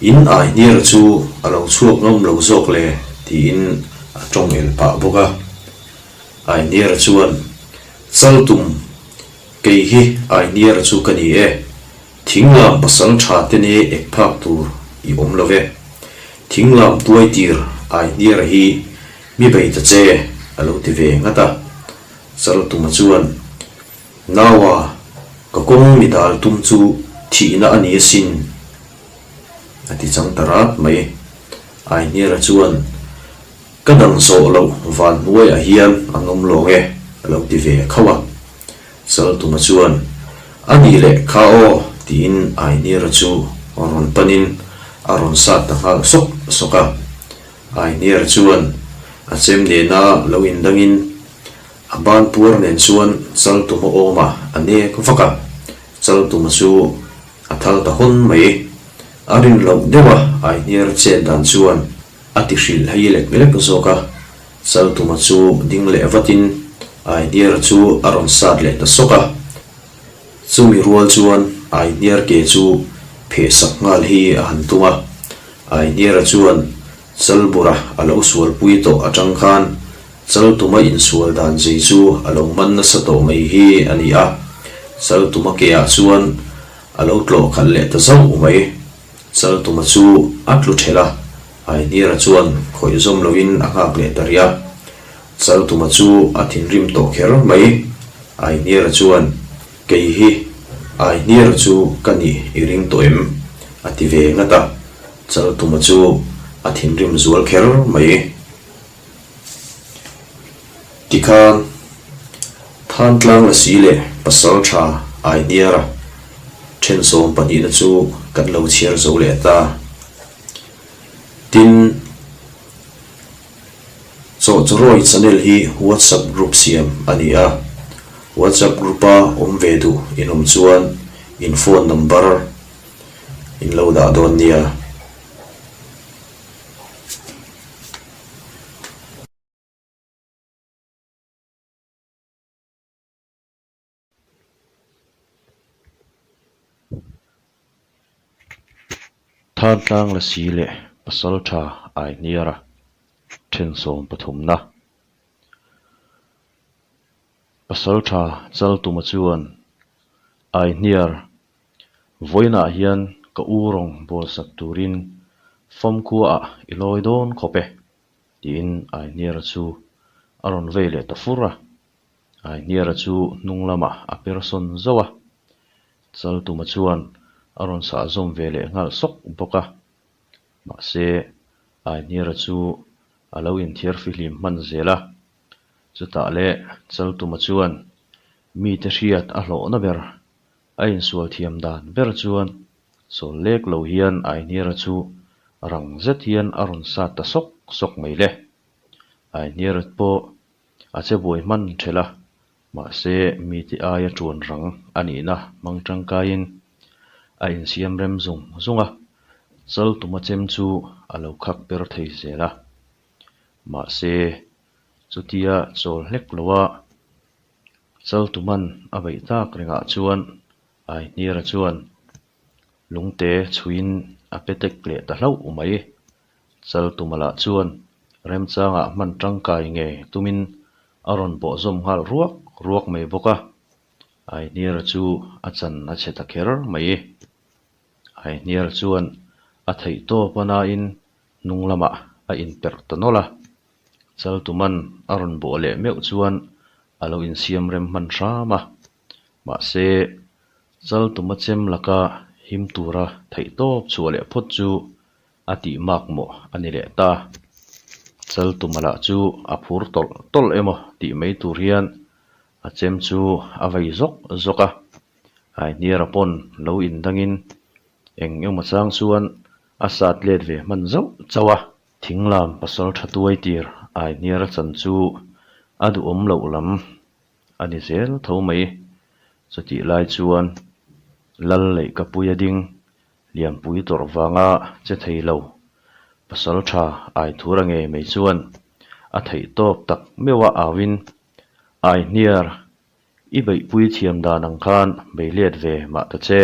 in Aihniara chu a lo chhuak ngam lo zawk le? tiin a tawng el pah bawk a. Aihniara chuan, Chaltum, kei hi Aihniara chu ka ni e. Thinglam pasal tha te ne ek phak tur i awm lo ve. Thinglam tuai tir Aihniara hi mi bei ta che, a lo ti ve ngat a. Chaltuma chuan, Naua, ka kawng mi dal tum chu thihna a ni asin, a ti chang ta rat mai. Aihniara chuan, Ka dang zawh loh van hnuaiah hian an awm lawng e, a lo ti ve khauh a. Chaltuma chuan, A nih leh kha aw, tiin Ainira chu rawn panin a rawn sat ta nghal sawk sawk a. Ainira chuan a chem nena lo indangin a ban puar nen chuan Chaltuma awmah a nek vak a. Chaltuma chu a thal ta hawn mai. A rin loh deuha Ainira chet dan chuan A ti hrilh hei lek lek zawk a, Chaltuma chu ding leh vatin Aihniara chu a rawn sat leh ta sawk a. Chumi rual chuan Aihniar ke chu pheh sak nghal hi a han tum a. Aihniara chuan Chalbura a lo sualpui tawh atang khan Chaltuma insual dan zei chu a lo man nasa tawh mai hi a ni a. Chaltuma ke ah chuan a lo tlawh khalh leh ta zauh mai. Chaltuma chu a tlu ṭhelh a, Aihniara chuan khawih zawm loin a nghak leh ta rih a. Chaltuma chu a thinrim tawh kher mai. Aihniara chuan, Kei hi Aihniara chu ka nih i ring tawh em? a ti ve ngat a. Chaltuma chu a thinrim zual kher mai. Tikhan, Thantlang Lasi leh Pasaltha Aihniara then sawmpahnihna chu kan lo chhiar zo leh ta. Tin, Chawhchawrawi channel hi WhatsApp group siam a ni a, WhatsApp group-a awm ve duh in awm chuan in phone number in lo dah dawn nia. Thantlang Lasi leh Pasaltha Aihniara thensawm pathumna. Pasaltha Chaltuma chuan Aihniar vawiinah hian ka u rawng bawlsak turin famkhuaah i lawi dawn khawp e tiin Aihniara chu a rawn vei leh ta fur a. Aihniara chu hnung lamah a per sawn zauh a, Chaltuma chuan a rawn sah zawm ve leh nghal sawk bawk a. Mahse, Aihniara chu a lo inthiar fihlim hman zel a. Chutah leh Chaltuma chuan mite hriat a hlawhna ber, a insual thiam dan ber chuan sawl lek lo hian Aihniara chu rang zet hian a rawn sat ta sawk sawk mai le. Aihniara pawh A che buai hman ṭhelh a, mahse mite aia ṭuan rang a nihna hmang ṭangkaiin a insiam rem zung zung a, Chaltuma chem chu a lo khak per thei zel a. Mahse, chutia chawl hlek loa Chaltuman a beih tak rengah chuan Aihniara chuan lungte chhuiin a pe tek leh ta hlauh mai. Chaltuma lah chuan remchangah hman tangkai nge tumin a rawn bawh zawm nghal ruak ruak mai bawk a, Aihniara chu a chan a chhe ta kher mai. Aihniara chuan a theih tawp a nain hnung lamah a inperh ta nawlh a, Chaltuman a rawn bawh leh meuh chuan a lo insiam rem hman hram a, mahse Chaltuma chem laka him tura theih tawp chhuah leh phawt chu A tih mak maw a ni leh ta. Chaltuma lah chu a phur tawlh tawlh emaw tih mai tur hian A chem chu a vei zawk zawk a, Aihniara pawn lo indangin eng emaw chang chuan a sat let ve hman zauh chauh a. Thinglam pasal tha tuai tir Aihniara chan chu a duhawm loh lam a ni zel tho mai. Chutih lai chuan Lal Leihkapuia ding Lianpui tawrh vanga che thei lo pasal tha Aithura ngei mai chuan a theih tawp tak meuha auin Aihniar I beihpui thiam dan ang khan bei let ve mah ta che.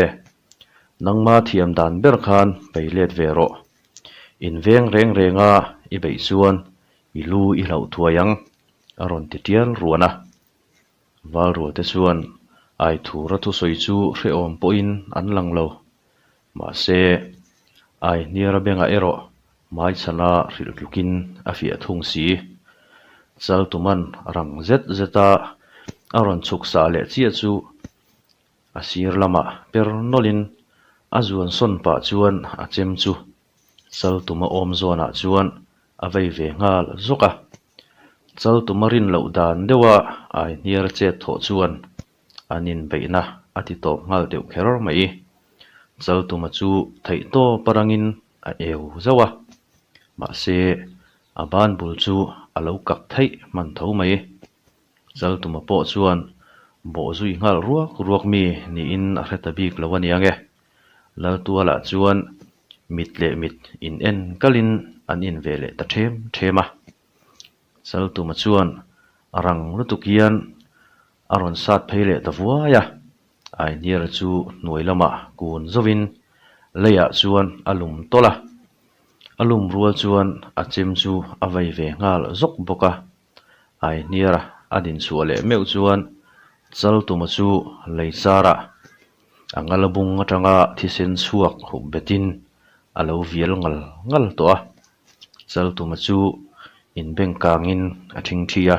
Nangma thiam dan ber khan bei let ve rawh. In veng reng renga i beih chuan i lu i hlauh thuai ang, a rawn ti tial ruan a. Valrualte chuan Aithura thusawi chu hrehawm pawhin an lang lo. Mahse, Aihniara bengah erawh hmaichhana hrilh tlukin a fiah thung si. Chaltuman rang zet zeta a rawn chhuk sah leh chiah chu a sir lamah per nawlhin a zuan sawn pah chuan a chem chu Chaltuma awm zawnah chuan a vei ve nghal zawk a. Chaltuma rin loh dan deuha Aihniara chet thawh chuan An inbeihna a ti tawp nghal deuh kher mai. Chaltuma chu theihtawp a rangin a eu zauh a, mahse a ban bul chu a lo kak theih hman tho mai. Chaltuma pawh chuan bawh zui nghal ruak ruak mi niin a hre ta bik lo a niang e. Laltualah chuan mit leh mit in en kalin an in ve leh ta ṭhem ṭhem a. Chaltuma chuan a rang lutuk hian A rawn sat phei leh ta vuai a, Aihniara chu hnuai lamah kun zovin leiah chuan a lum tawlh a. A lum rual chuan a chem chu a vei ve nghal zawk bawk a. Aihniara a din chhuah leh meuh chuan Chaltuma chu lei charah a ngal bung atanga thisen chhuak hup betin a lo vial ngal ngal tawh a. Chaltuma chu inbeng kangin a thingthi a.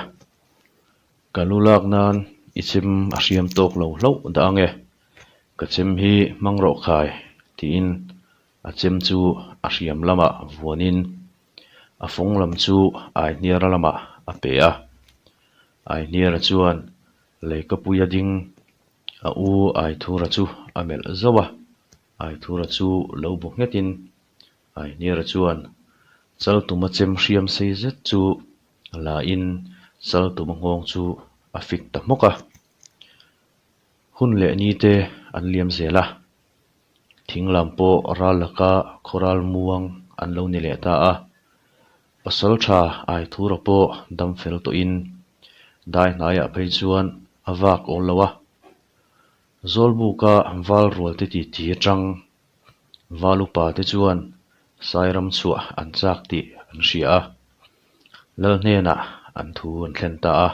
Ka lu lak nan i chem a hriam tawk lo hlauh dah ang e, ka chem hi hmang rawh khai tiin a chem chu a hriam lamah vuanin a fawng lam chu Aihniara lamah a pe a. Aihniara chuan leikapuia ding a u Aithura chu a melh zauh a, Aithura chu lo bu nghetin Aihniara chuan Chaltuma chem hriam sei zet chu a la in Chaltuma nghawng chu a fik ta hmawk a. Hun leh ni te an liam zel a, thing lam pawh ral laka khawral muang an lo ni leh ta a. Pasaltha Aithura pawh dam fel tawhin dai hnaiah phei chuan a vak awl lo a. Zawlbuka val rual te titi atang Val upa te chuan Sairam chhuah an chak tih an hria a, Lal hnenah an thu an thlen ta a,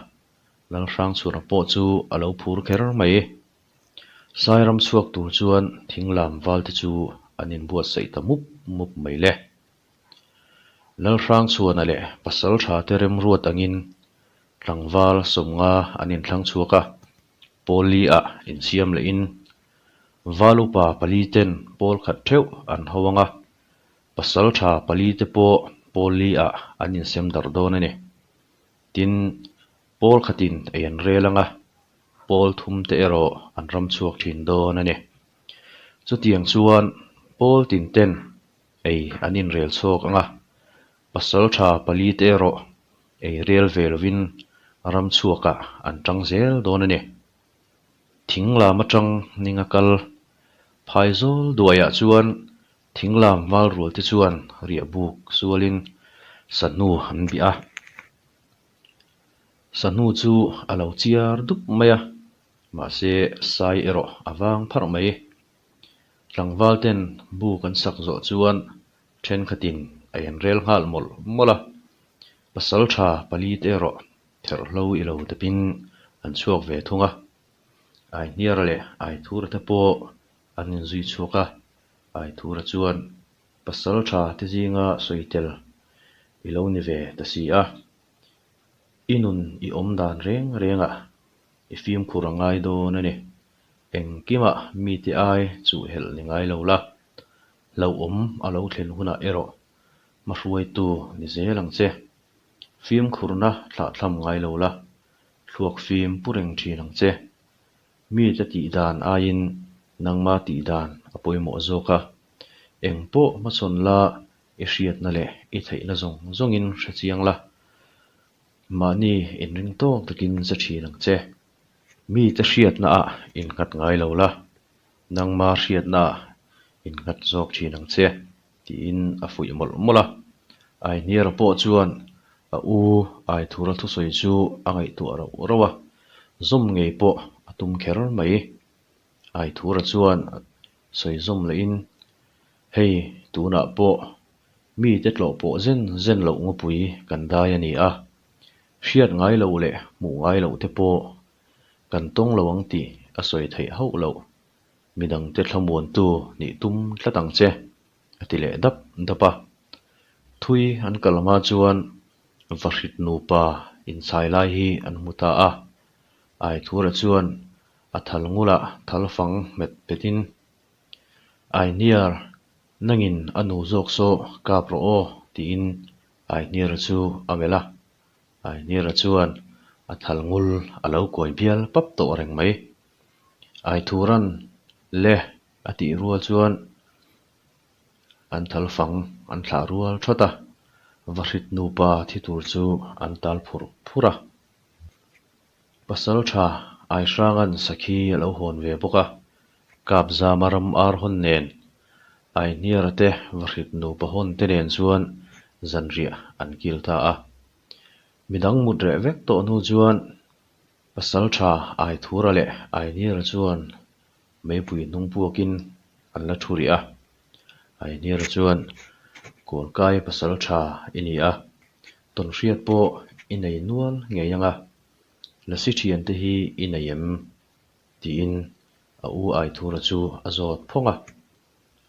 Lalhrangchhura pawh chu a lo phur kher mai. Sairam chhuak tur chuan thinglam val te chu an inbuatsaih ta mup mup mai le. Lalhrangchhuana leh Pasaltha te remruat angin tlangval sawmnga an inthlang chhuak a, pawl li ah insiam lehin Val upa pali ten pawl khat theuh an ho ang a, pasal tha pali te pawh pawl li ah an insem darh dawn a ni. Tin, pawl khatin ei an rel ang a, pawl thum te erawh an ram chhuak thin dawn a ni. Chutiang chuan pawl tin ten ei an inrel chhuak ang a, pasal tha pali te erawh ei rel ve lovin ram chhuakah an tang zel dawn a ni. Thing lam atang ninga kal phaizawl duaiah chuan thing lam val rual te chuan riah buk sualin sahnu an bih a. Sahnu chu a lo chiar dup mai a, mahse sai erawh a vang pharh mai. Tlangval ten buk an sak zawh chuan thenkhatin a inrel nghal mawlh mawlh a, pasal tha pali te erawh Therhlo i lo depin an chhuak ve thung a, Aihniara leh Aithura te pawh an inzui chhuak a, Aithura chuan pasal tha te zinga sawi tel i lo ni ve ta si a, i nun i awm dan reng rengah i fimkhur a ngai dawn a ni, engkimah mite ai chuhhelh ni ngai lo la, hlauhawm a lo thlen hunah erawh hmahruaitu ni zel ang che. Fimkhurna thlahthlam ngai lo la. Thluak fim pu reng thin ang che. Mite tih dan aiin nangma tih dan a pawimawh zawk a. Eng pawh hmachhawn la i hriatna leh i theihna zawng zawngin hre chiang la. Mahni inring tawk takin che thin ang che. Mite hriatna ah innghat ngai lo la, nangma hriatna ah innghat zawk thin ang che, tiin a fuih mawlh mawlh a. Aihniara pawh chuan a u Aithura thusawi chu a ngaihtuah rauh rauh a, zawm ngei pawh a tum kher mai. Aithura chuan sawi zawm lehin, Hei, tunah pawh mite tlawh pawh zen zen loh ngawpui kan dai a ni a, hriat ngai loh leh hmuh ngai loh te pawh kan tawng lo ang tih a sawi theih hauh loh. Midangte thlamuantu nih tum tlat ang che, a ti leh dap dap a. Thui an kal hma chuan Vahrit nupa inchhai lai hi an hmu ta a. Aithura chuan a thal ngulah thal fang hmet petin, Aihniar, nangin a nu zawk saw kap rawh aw, tiin Aihniara chu a melh a. Aihniara chuan a thal ngul a lo kuai bial pap tawh reng mai. Aithuran le a tih rual chuan an thal fang an thlah rual thawt a, Vahrit nupa thi tur chu an tal phur phur a. Pasal tha Aihranga'n sakhi a lo hawn ve bawk a, Kapzama ram ar hawn nen, Aihniara te Vahrit nupa hawn te nen chuan zanriah an kil ta a. Midang mut reh vek tawh hnu chuan Pasal tha Aithura leh Aihniara chuan meipui hnung puakin an la thu rih a. Aihniara chuan, Kawlkai pasal tha i ni a, tawnhriat pawh i nei nual ngei ang a, lasi thiante hi i nei em? tiin a u Aithura chu a zawt phawng a.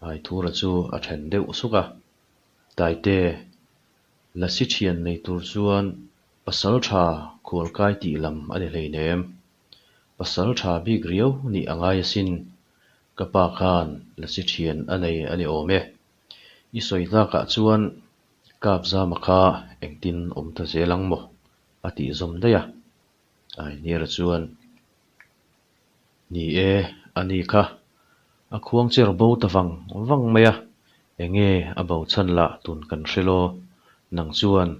Aithura chu a then deuh suk a, Taite, lasi thian nei tur chuan pasal tha khualkai tih lam a ni hleinem. Pasal tha bik riau nih a ngai asin, ka pa khan lasi thian a nei a ni awm e. I sawi tlakah chuan Kapzama kha engtin awm ta zel ang maw? a tih zawm daih a. Aihniara chuan, Ni e, a ni kha. A khuang cher bo ta vang vang mai a, enge a bo chhan lah tun kan hre law, nang chuan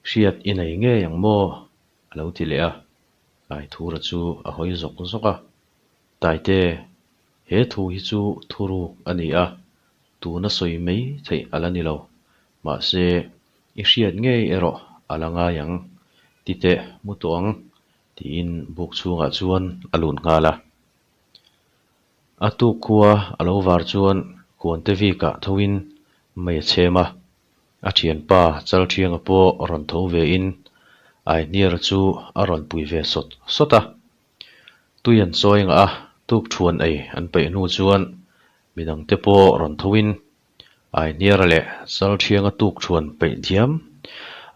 hriat i nei ngei ang maw? a lo ti leh a. Aithura chu a hawi zawk zawk a, Taite, he thu hi chu thuruk a ni a, tuna sawi mai theih a la ni lo. Mahse, i hriat ngei erawh a la ngai ang, ti teh mu tawh ang, tiin buk chhungah chuan a lut nghal a. A tuk khua a lo var chuan Kuante Vikah thoin mei a chhem a, A thianpa Chalthianga pawh rawn tho ve in Aihniara chu a rawn pui ve sawt sawt a. Tui an chawi ngah a, tuk thuan ei an peih hnu chuan midangte pawh rawn tho in Aihniara leh Chalthianga tuk thuan peih diam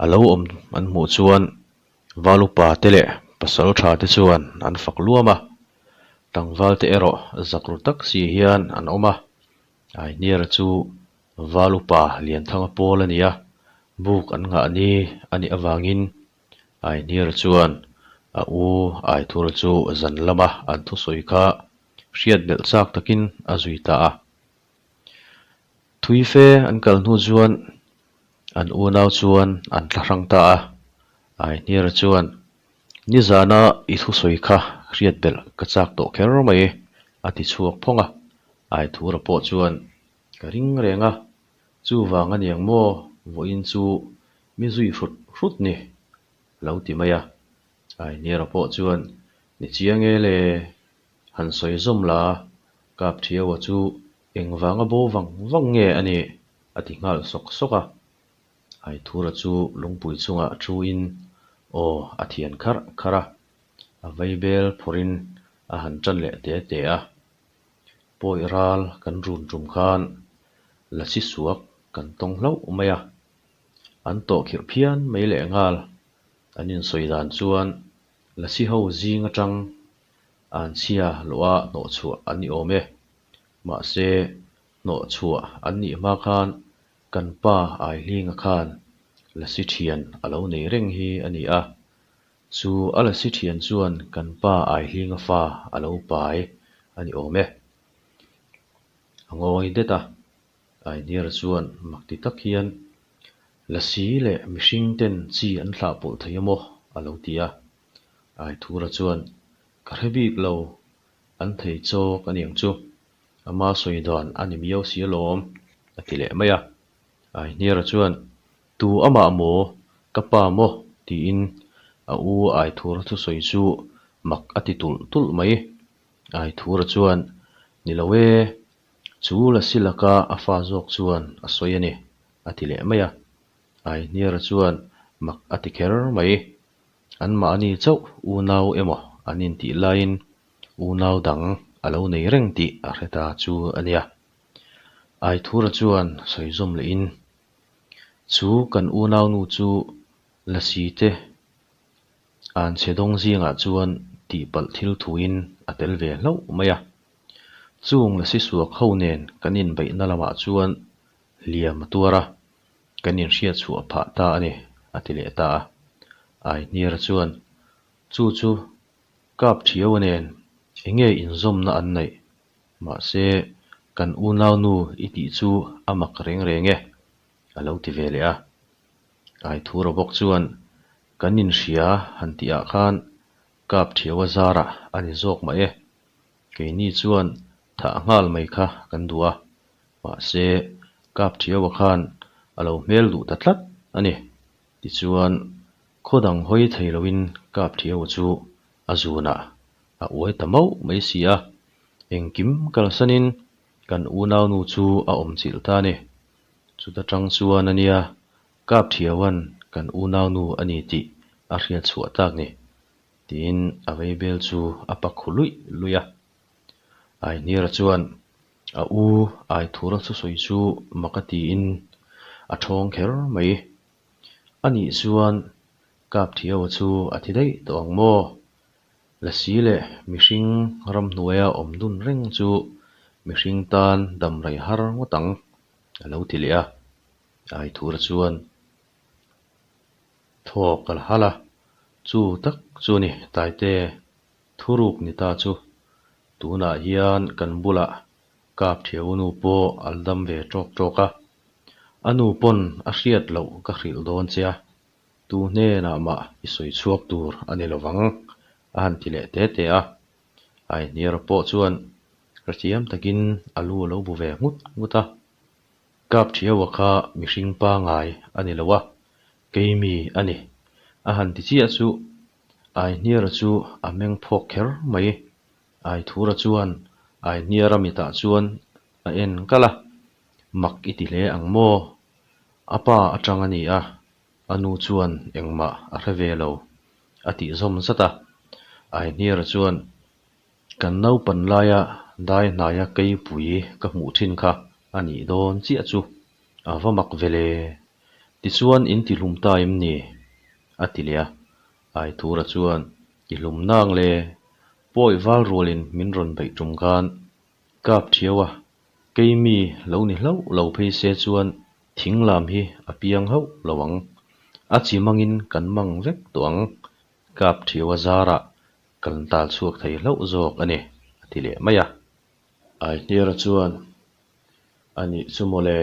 a lo awm an hmuh chuan Valupa te leh Pasaltha te chuan an fak luam a, tlangval te erawh zak ru tak si hian an awm a. Aihniara chu Val upa Lianthanga pawl a ni a, buk an nghah ni a nih avangin Aihniara chuan a u Aithura chu zan lama an thusawi kha hriat belh chak takin a zui ta a. Thui fe an kal hnu chuan an unau chuan an tla hrang ta a, Aihniara chuan Nizana i thusawi kha hriat belh ka chak tawh kher mai a ti chhuak phawng a, Aithura pawh chuan Ka ring reng a, chuvang a niang maw vawiin chu mi zui hrut hrut ni? a lo ti mai a. Ainiara pawh chuan, Ni chiang e le, han sawi zawm la, Kapthiaua chu engvanga bo vang vang nge a nih? a ti nghal sawk sawk a. Aithura chu lungpui chungah thuin aw a thian kharh kharh a, a vaibel phawrhin a han tan leh te te a. Pawi ral kan run tum khan lasi suak kan tawng hlauh mai a, an tawh khirh phian mai leh nghal. An insawi dan chuan lasi ho zing atang an chhia luah hnawhchhuah an ni awm e. Mahse, hnawhchhuah an nih hma khan kan pa Aihlinga khan lasi thian a lo nei reng hi a ni a. Chu a lasi thian chuan kan pa Aihlinga fa a lo pai a ni awm e. A ngawi det a, Aihniara chuan mak ti tak hian, Lasi leh mihring ten chi an thlah pawlh thei a maw? a lo ti a. Aithura chuan, Ka hre bik lo, an thei chawk a niang chu. Ama sawi dan a ni miau si alawm, a ti leh mai a. Aihniara chuan, Tu amah maw? Ka pa maw? tiin a u Aithura thusawi chu mak a ti tulh tulh mai. Aithura chuan, Ni lo e, chu Lasi laka a fa zawk chuan a sawi a ni, a ti leh mai a. Aihniara chuan mak a ti kher mai. Anmahni chauh unau emaw an intih laiin unau dang a lo nei reng tih a hre ta chu a nia. Aithura chuan sawi zawm lehin, Chu kan unaunu chu Lasi te an chhe dawng zingah chuan tihpalh thil thuin a tel ve hlauh mai a. Chung Lasi suak ho nen kan inbeihna lamah chuan hliam a tuar a, kan inhriat chhuah phah ta a ni, a ti leh ta a. Aihniara chuan, Chu chu Kap Thiaua nen enge inzawmna an neih? Mahse, kan unaunu i tih chu a mak reng reng e, a lo ti ve leh a. Aithura bawk chuan, Kan inhria han tihah khan Kap Thiaua zarah a ni zawk mah e. Keini chuan thah nghal mai kha kan duh a, mahse Kap Thiaua khan a lo hmel duh ta tlat a ni. Tichuan, khaw dang hawi thei loin Kap Thiaua chu a zunah a uai ta mauh mai si a, engkim kalsanin kan unaunu chu a awm chilh ta a ni. Chuta tang chuan a nia, Kap Thiauan kan unaunu a ni tih a hriat chhuah tak ni, tiin a veibel chu a pak khu luih luih a. Aihnira chuan a u Aithura thusawi chu mak a tiin a thawng kher mai. A nih chuan Kap Thiaua chu a thi daih tawh ang maw? Lasi leh mihring ramhnuaia awm dun reng chu mihring tan dam rei har ngawt ang, a lo ti leh a. Aithura chuan thawk a la halh a, Chu tak chu ni Taite, thuruk ni ta chu. Tunah hian kan bulah Kap Thiau nu pawh a la dam ve tawk tawk a, a nu pawn a hriat loh ka hrilh dawn che a, Tu hnenah mah i sawi chhuak tur a ni lovang, a han ti leh te te a. Aihniara pawh chuan hrethiam takin a lu a lo bu ve nghut nghut a. Kap Thiaua kha mihring pangai a ni lo a, keimi a ni, a han ti chiah chu Aihniara chu a meng phawk kher mai. Aithura chuan Aihniara mitah chuan a en kalh a, Mak i ti hle ang maw? A pa atang a ni a, a nu chuan engmah a hre ve lo, a tih zawm zat a. Aihniara chuan, Kan naupan laia dai hnaia keipui ka hmuh thin kha a nih dawn chiah chu, a va mak ve le. Tichuan in ti hlum ta em ni? a ti leh a. Aithura chuan, Ti hlum nang le, pawi val rualin min rawn beih tum khan Kap thiau a, kei mi lo ni hlauh lo phei se chuan thing lam hi a piang hauh lo ang. A chi mangin kan mang vek tawh ang. Kap thiau a zarah kan tal chhuak thei hlauh zawk a ni, a ti leh mai a. Aihniara chuan, A nih chu mawle,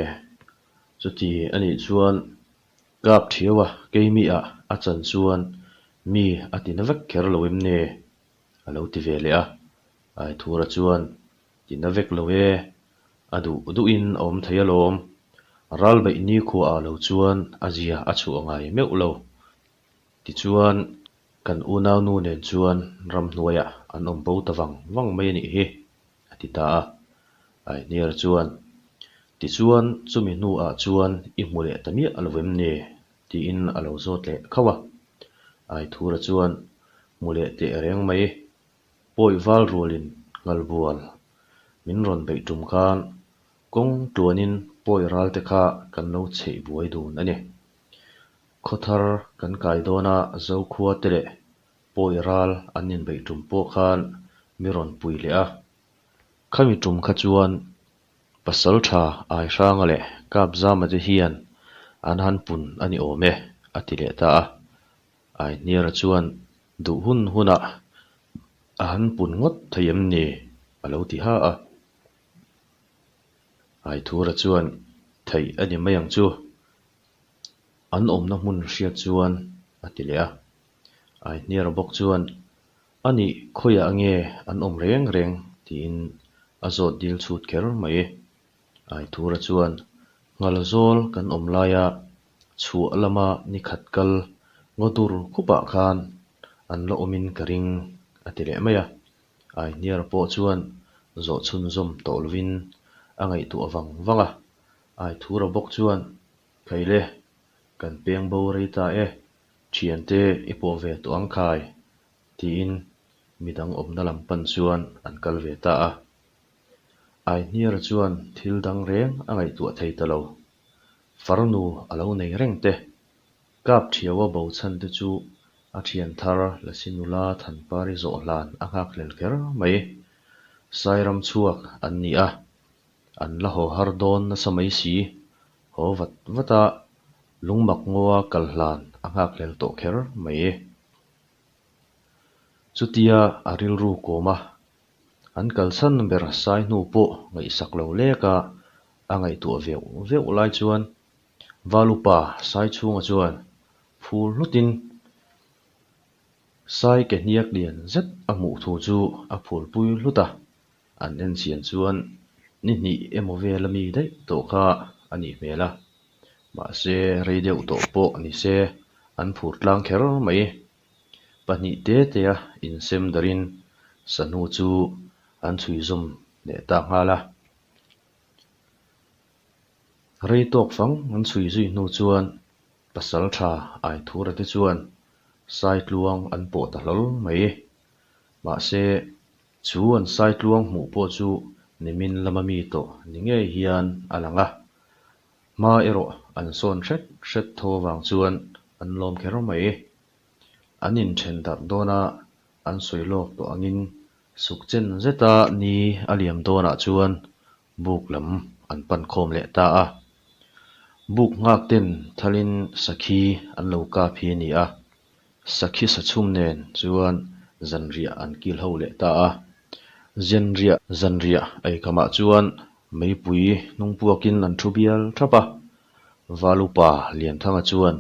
chuti a nih chuan kap thiau a kei mi ah a chan chuan mi a ti na vek kher lo em ni? A lo ti ve leh a, Aithura chuan, Ti na vek lo e, a duh duhin a awm thei alawm. Ralbeih nikhuaah lo chuan a zia a chhuah ngai meuh lo. Tichuan, kan unaunu nen chuan ramhnuaiah an awm bo ta vang vang mai a nih hi, a ti ta a. Aihniara chuan, Tichuan, chumi hnuah chuan i hmu leh ta miah lo em ni? tiin a lo zawt leh khauh a. Aithura chuan, Hmu leh teh reng mai, Pawi val rualin Nghalbual min rawn beih tum khan kawng tluanin pawi ral te kha kan lo chheih buai dun a ni. Khawthar kan kai dawna Zokhua te leh pawi ral an inbeih tum pawh khan mi rawn pui leh a. Khami tum kha chuan Pasaltha Aihranga leh Kapzama te hian an han pun a ni awm e, a ti leh ta a. Aihniara chuan. Duh hun hunah a han pun ngawt thei em ni? a lo ti ha a. Aithura chuan, Theih a ni mai ang chu. An awmna hmun hriat chuan a ti leh a. Aihniara bawk chuan, A nih khawiah nge an awm reng reng? tiin a zawt dil chhut kher mai. Aithura chuan, Nghalzawl kan awm laia chhuah lama ni khat kal ngaw dur khupah khan an la awmin ka ring, a ti leh mai a. Aihniara pawh chuan zawh chhunzawm tawh lovin a ngaihtuah vang vang a. Aithura bawk chuan, Khaile, kan peng bo rei ta e, thiante i pawh ve tawh ang khai, tiin midang awmna lam pan chuan an kal ve ta a. Aihniara chuan thil dang reng a ngaihtuah thei ta lo. Farnu a lo nei reng te. Kap thiaua bo chhan te chu a thian thar Lasi nula Thanpari zawh hlan a nghak hlel kher mai. Sairam chhuak an ni a, an la haw har dawn nasa mai si. Haw vat vat a, lungmak ngawa kal hlan a nghak hlel tawh kher mai. Chutia a rilru kawm a, an kalsan ber sai hnu pawh ngaihsak lo lek a, a ngaihtuah veuh veuh lai chuan Valupa sai chhunga chuan phur hlutin sai ke hniak lian zet a hmuh thu chu a phurpui hlut a, an en chian chuan ni hnih emaw vel a mi daih tawh kha a nih hmel a, mahse rei deuh tawh pawh ni se an phur tlang kher mai. Pahnih te tea insem darin sahnu chu an chhui zawm leh ta nghal a. Rei tawk fang an chhui zui hnu chuan pasal tha Aithura te chuan Saitluang an pawh ta hlawl mai. Mahse, chu an Saitluang hmuh pawh chu nimin lama mi tawh ni ngei hian a lang a. Hma erawh an sawn hret hret tho avang chuan an lawm kher mai. An inthen darh dawn a, an sawi lawk tawh angin sukchen zeta ni a liam dawnah chuan buk lam an pan khawm leh ta a. Buk nghak ten thalin sakhi an lo kap hi a ni a, sakhi sachhum nen chuan zanriah an kil ho leh ta a. Zanriah zanriah eikamah chuan meipui hnung puakin an thu bial thap a, Valupa Lianthanga chuan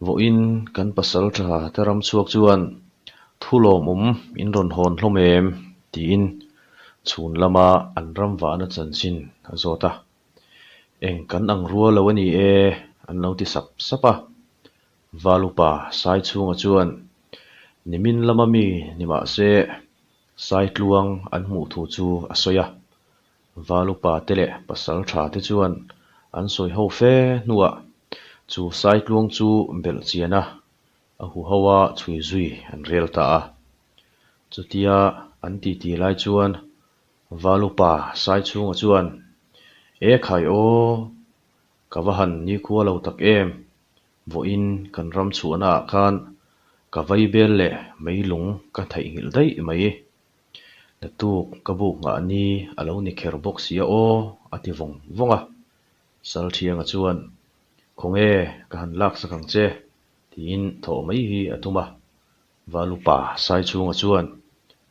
Vawiin kan pasal tha te ram chhuak chuan thu lawmawm in rawn hawn hlawm em? tiin chhun lama an ram vahna chanchin a zawt a. Eng kan ang rual lo a ni e an lo ti sap sap a. Valupa Saichhunga chuan nimin lama mi ni mah se Saitluang an hmuh thu chu a sawi a. Valupa te leh pasal tha te chuan an sawi ho fe hnuah chu Saitluang chu belh chian a, a huho a chhui zui an rel ta a. Chutia an titi lai chuan Valupa Saichhunga chuan, E khai aw, ka va han nikhua lo tak em, vawiin kan ram chhuahnaah khan ka vaibel leh meilung ka theihnghilh daih mai. Naktuk ka buk nghah ni a lo ni kher bawk sia aw, a ti vawng vawng a. Salthianga chuan, Khawnge ka han laksak ang che, tiin thawh mai hi a tum a. Valupa Saichhunga chuan,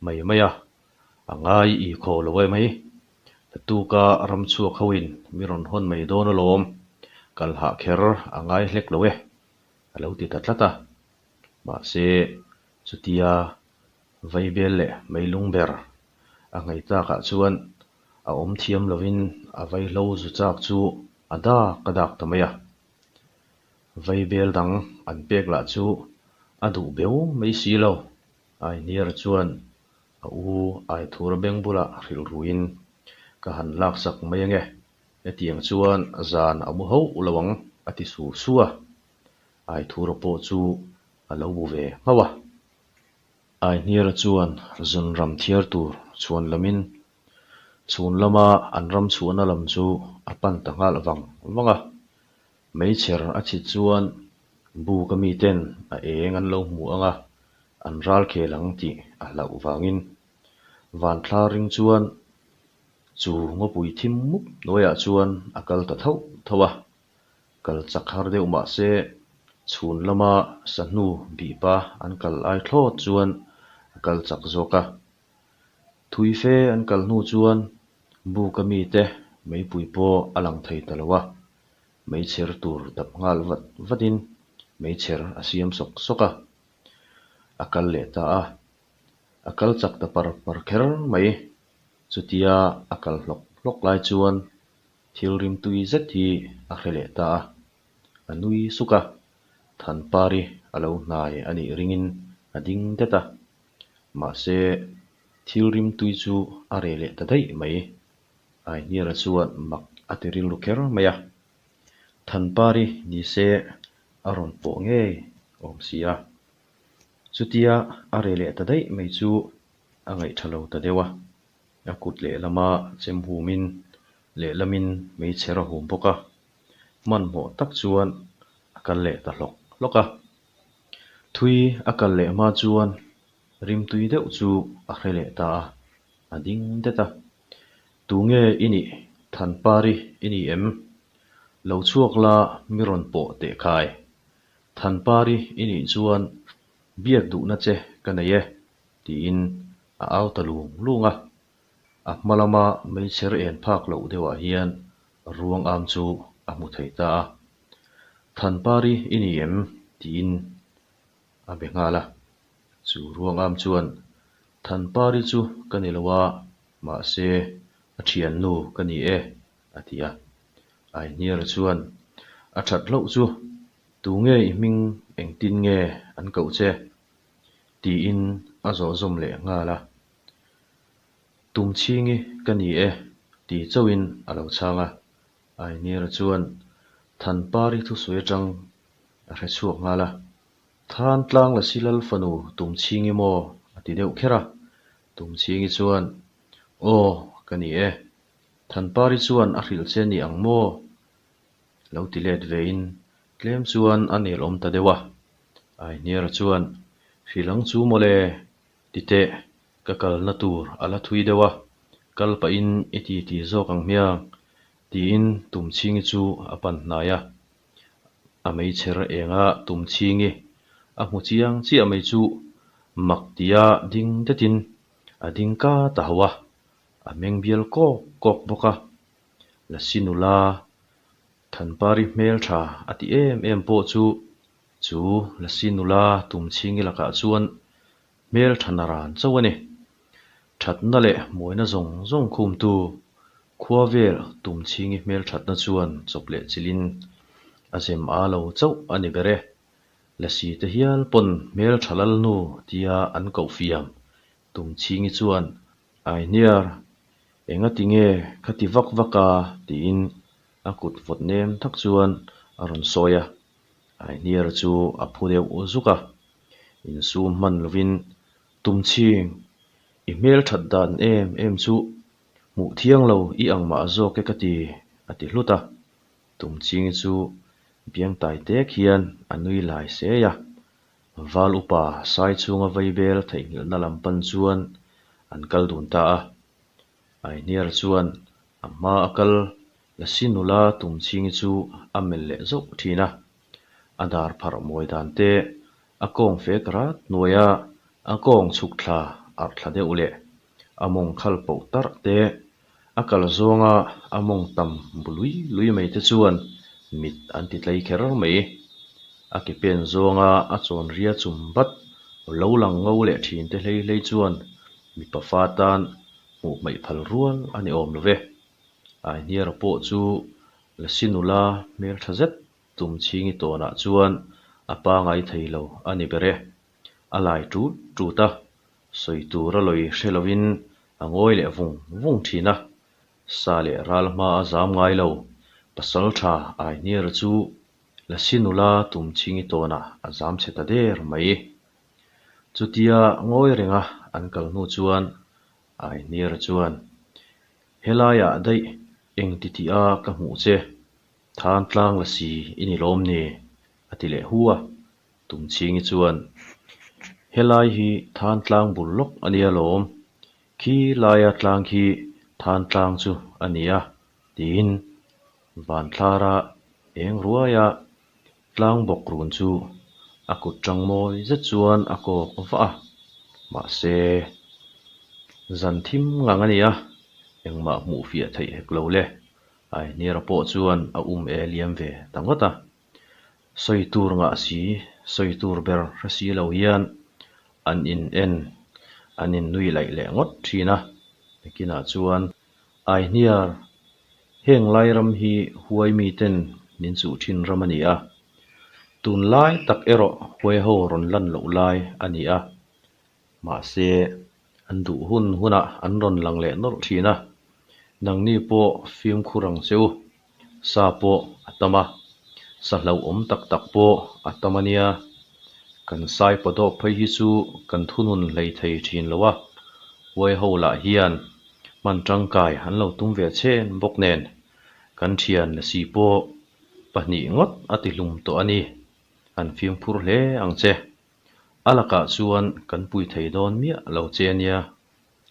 Mai mai a, a ngai i khaw lo e mai. Naktuka ram chhuak hoin mi rawn hawn mai dawn alawm, kal hah kher a ngai hlek lo e, a lo ti ta tlat a. Mahse, chutia Vaibel leh meilung ber a nghei takah chuan a awm thiam lovin a vaihlo zu chak chu a dak a dak ta mai a. Vaibel dang an pek lah chu a duh beu mai si lo. Aihniara chuan a u Aithura beng bulah hrilh ruin, Ka han laksak mai ange, hetiang chuan zan a mu hauh lo ang a ti su su a. Aithura pawh chu a lo bu ve nghauh a. Aihniara chuan zunram thiar tur chhuan lamin chhun lama an ram chhuahna lam chu a pan ta nghal vang vang a. Meichher a chhit chuan buk a miten a eng an lo hmu ang a, an ral khel ang tih a hlauh vangin vanthla ring chuan chu ngawpui thim mup hnuaiah chuan a kal ta thauh thauh a. Kal chak har deuh mah se. Chhun lama sahnu bihpa an kal ai thlawt chuan a kal chak zawk a. Thui fe an kal hnu chuan buka mite meipui pawh a lang thei ta lo a, meichher tur dap nghal vat vatin meichher a siam sawk sawk a, a kal leh ta a. A kal chak ta par par kher mai. Chutia a kal hlawk hlawk lai chuan thil rimtui zet hi a hre leh ta a, a nui suk a, Thanpari a lo hnai a nih ringin a ding det a. Mahse, thil rimtui chu a reh leh ta daih mai. Aihniara chuan mak a ti rilru kher mai a, Thanpari ni se a rawn pawh ngei awm si a. Chutia a reh leh ta daih mai chu a ngaih tha lo ta deuh a, a kut lehlama chem humin lehlamin meichher a hum bawk a, hmanhmawh tak chuan a kal leh ta hlawk hlawk a. Thui a kal leh hma chuan rimtui deuh chu a hre leh ta a, a ding det a. Tunge i nih? Thanpari i ni em? Lo chhuak la mi rawn pawh teh khai. Thanpari i nih chuan biak duhna che ka nei e, tiin a au ta lung lung a. A hma lama meichher en phak loh deuhah hian ruang am chu a hmu thei ta a. Thanpari i ni em? tiin a be nghal a. Chu ruang am chuan, Thanpari chu ka ni lo a, mahse a thiannu ka ni e, a ti a. Aihniara chuan, A that hlauh chu, tunge i hming engtin nge an koh che? tiin a zawh zawm leh nghal a. Tumchhingi ka ni e, ti chauhin a lo chhang a. Aihniara chuan Thanpari thusawi atang a hre chhuak nghal a. Thantlang Lasi Lal fanu Tumchhingi maw? a ti deuh kher a. Tumchhingi chuan, Aw, ka ni e. Thanpari chuan a hrilh che ni ang maw? Lo ti let vein tlem chuan a nel awm ta deuh a. Aihniara chuan, Hrilh ang chu mawle, ti teh, ka kalna tur a la thui deuh a, kal pahin i ti ti zawk ang hmiang, tiin Tumchhingi chu a pan hnai a. A meichher enga Tumchhingi a hmu chiang chiah mai chu mak tia ding detin a ding ka ta hauh a, a meng bial kawk kawk bawk a. Lasi nula Thanpari hmel tha a ti em em pawh chu chu Lasi nula Tumchhingi lakah chuan hmel tha naran chauh a ni. Thatna leh mawina zawng zawng khumtu khua vel Tumchhingi hmel thatna chuan chawp leh chilhin a zem a lo chauh a ni ber e. Lasi te hial pawn hmel tha lalnu tia an koh fiam Tumchhingi chuan Aihniar, engati nge kha ti vak vak a? tiin a kut vawt nem tak chuan a rawn sawi a. Aihniar chu a phu deuh zuk a, insum hman lovin, Tumchhing, i hmel that dan em em chu hmuh thiang lo i ang mah zawk e ka ti, a ti hlut a. Tumchhingi chu biang tai tek hian a nui lai sei a. Val upa sai chhunga vaibel theihnghilhna lam pan chuan an kal dun ta a. Aihniar chuan a hma a kal Lasi nula Tumchhingi chu a melh leh zauh thin a. A dar pharh mawi dan te, a kawng fek rat hnuaia a kawng chhuk thla arh thla deuh leh a mawng khal poh tarh te, a kal zawnga a mawng tam bu lui lui mai te chuan mit an ti tlei kher mai. A ke pen zawnga a chawn ria chum bat lo lang ngo leh thin te hlei hlei chuan mipa fa tan hmuh hmaih phal rual a ni awm lo ve. Aihniara pawh chu Lasi nula hmeltha zet Tumchhingi tawnah chuan a pangai thei lo a ni ber e. A lai tut tut a, sawi tur a lawi hre lovin a ngawi leh vung vung thin a. Sa leh ral hma a zam ngai lo, pasal tha Aihniara chu Lasi nula Tumchhingi tawnah a zam chhe ta der mai. Chutia ngawi renga an kal hnu chuan Aihniara chuan, Helaiah daih eng ti tih a ka hmuh che, Than tlang Lasi i ni lawm ni? a ti leh hu a. Tumchhingi chuan, Helai hi Than tlang bul lawk a nia lawm, khi laia tlang khi Than tlang chu a nia, tiin Vanthlara eng ruaia. Tlang bawk run chu a kut tang mawi zet chuan a kawk vah a, mahse, zan thim ngang a ni a, engmah hmuh fiah theih hek lo le. Aihniara pawh chuan a um e liam ve ta ngawt a. Sawi tur ngah si, sawi tur ber hre si lo hian an in en, an in nui laih leh ngawt thin a. Nakinah chuan Aihniar, heng lai ram hi huai miten min chuh thin ram a ni a. Tunlai tak erawh huai ho rawn lan loh lai a ni a. Mahse, an duh hun hunah an rawn lang leh nawlh thin a, nangni pawh fimkhur ang che u. Sa pawh a tam a, sa hlauhawm tak tak pawh a tam a nia. Kan sai paw dawk phei hi chu kan thunun hlei thei thin lo a, huai ho lah hian hman tangkai an lo tum ve chhen bawk nen, kan thian lasi pawh pahnih ngawt a tihlum tawh a ni. An fimkhur hle ang che. A lakah chuan kan pui thei dawn miah lo che ania,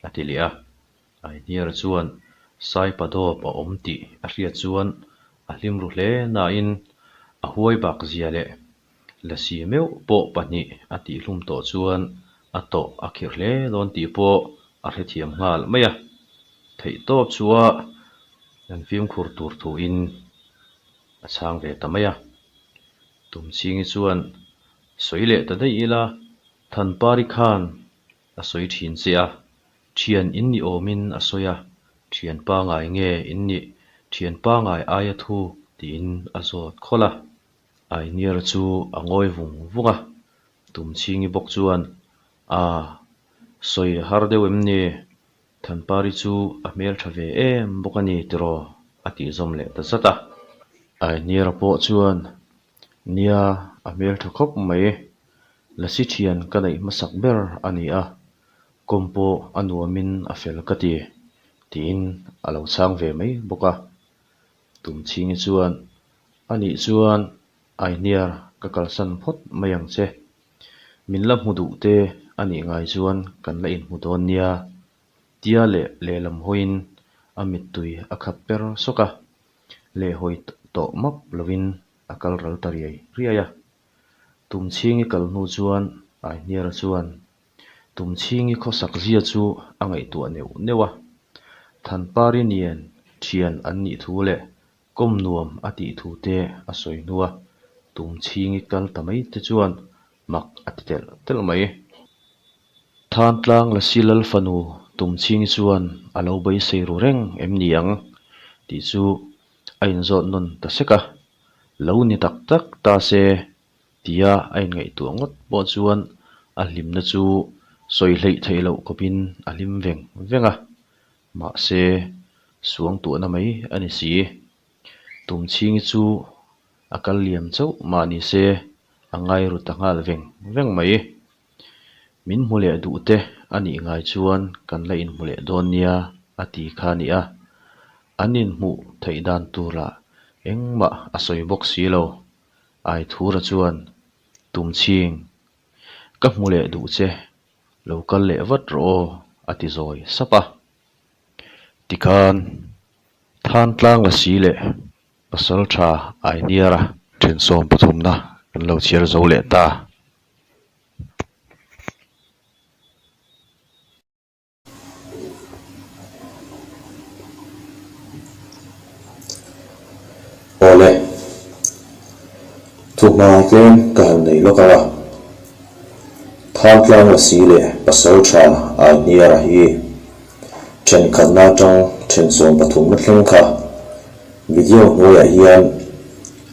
a ti leh a. Aihniara chuan Saipa dawp a awm tih a hriat chuan a hlim ru hle nain a huai bak zia leh lasi meuh pawh pahnih a tihhlum tawh chuan a tawh a khirh hle dawn tih pawh a hrethiam nghal mai a. Theihtawp chua an fimkhur tur thuin a chhang ve ta mai a. Tumchhingi chuan sawi leh ta daih ila, Thanpari khan a sawi thin che a, thian in ni awmin a sawi a, thian pangai nge in nih, thian pangai aia thu tiin a zawt khawlh a. Ainiara chu a ngawi vung vung a, Tumchhingi bawk chuan, A, sawi har deuh em ni? Thanpari chu a hmeltha ve em bawk a ni tiraw? a tih zawm leh ta zat a. Ainiara pawh chuan, Nia, a hmeltha khawp mai. Lasi thian ka neih hmasak ber a ni a, kawm pawh a nuamin a fel ka ti, tiin a lo chhang ve mai bawk a. Tumchhingi chuan, A nih chuan Ainiar ka kalsan phawt mai ang che. Min la hmu duh te a nih ngai chuan kan la inhmu dawn nia, tia leh lehlam hawiin a mittui a khat per sawk a, lehhawi tawh map lovin a kal ral ta riai riai a. Tumchhingi kal hnu chuan Aihniara chuan Tumchhingi khawsak zia chu a ngaihtuah neuh neuh a, Thanpari nen thian an nih thu leh Kawm nuam a tih thu te a sawi hnu a, Tumchhingi kal ta mai te chuan mak a ti telh telh mai. Thantlang Lasi Lal fanu Tumchhingi chuan a lo beisei ru reng em ni ang tih chu a inzawt nawn ta sek a, lo ni tak tak ta se tia a inngaihtuah ngawt pawh chuan a hlimna chu sawi hleih theih loh khawpin a hlim veng veng a. Mahse, suangtuahna mai a ni si. Tumchhingi chu a kal liam chauh mah ni se, a ngai ru ta nghal veng veng mai. Min hmu leh duh te a nih ngai chuan kan la inhmu leh dawn nia a ti kha a ni a. An inhmuh theih dan turah engmah a sawi bawk si lo. Aithura chuan, Tumchhing, ka hmu leh duh che Lo kal leh vat rawh aw, a ti zawi sap a. Tikhan Thantlang Lasi leh Pasaltha Ainiara thensawm pathumna kan lo chhiar zo leh ta. Awle, thuhma tlem ka han nei lawk ang a, Thantlang Lasi leh Pasaltha Aihniara hi thenkhatna atang thensawm pathumna thleng kha video hnuaiah hian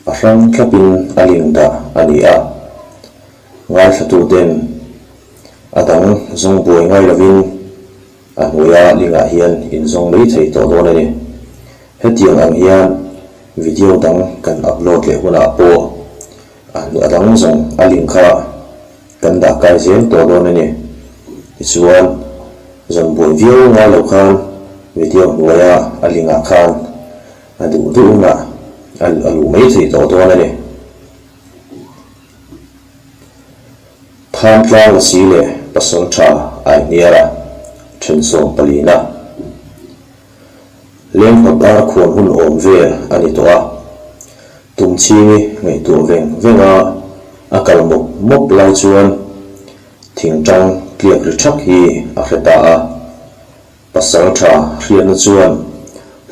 a hrang thlapin a link dah a ni a, ngaithlatuten a dang zawng buai ngai lovin A hnuaia lingah hian inzawng mai thei tawh dawn a ni. Hetiang ang hian video dang kan upload leh hunah pawh a hnu a dang zawng a link kha kan dah kai zel tawh dawn a ni. Tichuan, zawn buai viau ngai lo khan video hnuaia a link ah khan a duh duh hunah a luh mai thei tawh dawn a ni. Thantlang Lasi leh Pasaltha Aihniara thensawm palina Lenghnawt ar khuan hun awm vel a ni tawh a. Tumchhingi ngaihtuah veng veng a, a kal mawp mawp lai chuan thingtang tliak ri thak hi a hre ta a. Pasal tha hriatna chuan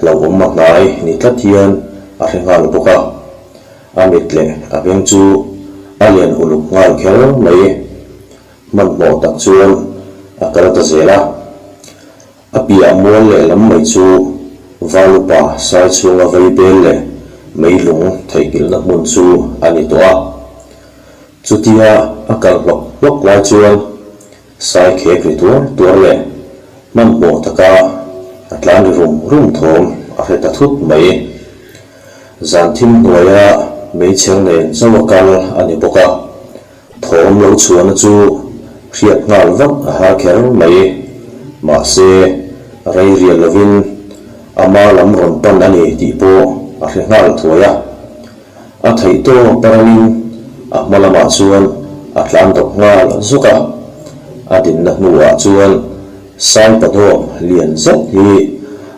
hlauhawm a hnai ni tlat hian a hre nghal bawk a, a mit leh a beng chu a lian uluk nghal kher mai. Hmanhmawh tak chuan a kal ta zel a. A piah mual lehlam mai chu Valupa sai chhunga vei bel leh meilung theihnghilhna hmun chu a ni tawh a. Chutia a kal hlawk hlawk lai chuan sai khek ri tuar tuar leh hmanhmawh taka a tlan ri rum rum thawm a hre ta thut mai. Zan thim hnuaia meichher nen chauh a kal a ni bawk a. Thawm lo chhuahna chu hriat nghal vat a har kher mai. Mahse, rei rial lovin ama lam rawn pan a ni tih pawh a hre nghal thuai a. A theih tawp a rangin a hma lamah chuan a tlan dawp nghal zuk a. A dinna hnuah chuan Saipadawp lian zet hi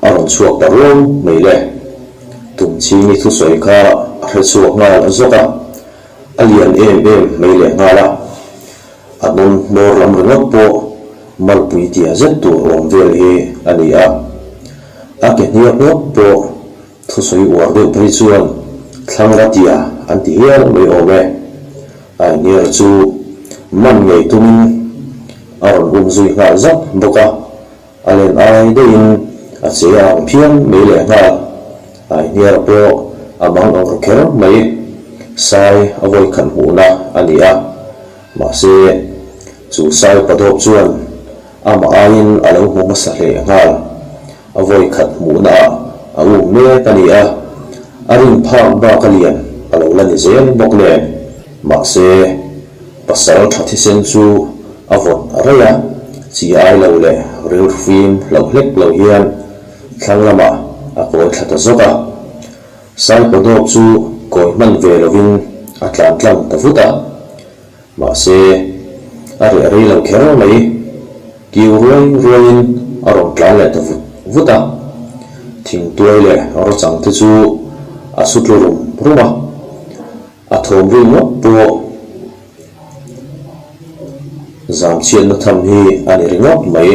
a rawn chhuak ta ruau mai le. Tumchhingi thusawi kha a hre chhuak nghal zawk a. A lian em em mai leh nghal a, a nawn hmawr lam ringawt pawh malpui tia zet tur awm vel hi a ni a. A ke hniak ngawt pawh thusawi uar deuh phei chuan thlangra tia an ti hial mai awm e. Ainiara chu man ngei tumin a rawn um zui nghal zat bawk a. A len ai deuhin a che a ang phian mai leh nghal. Aihniara pawh a mang ang ru kher mai. Sai a vawi khat hmuhna a ni a. Mahse, chu sai padawp chuan amah aiin a lo hmu hmasa hle nghal. A vawi khat hmuhnaah a um mek a ni a. A rin phak bak a lian a lo la ni zel bawk nen. Mahse, pasal tha thisen chu a vawt raih a, chi ai lo leh rilru fim hlauh hlek lo hian thlang lamah a kawi thla ta zawk a. Saipadawp chu kawi hman ve lovin a tlan tlang ta vut a. Mahse, a reh rei lo kher mai. Kiu ruai ruaiin a rawn tlan leh ta vut vut a. Thingtuai leh rawchang te chu a su tlu rum rum a. A thawm ri ngawt pawh zam chhiatna tham hi a ni ringawt mai.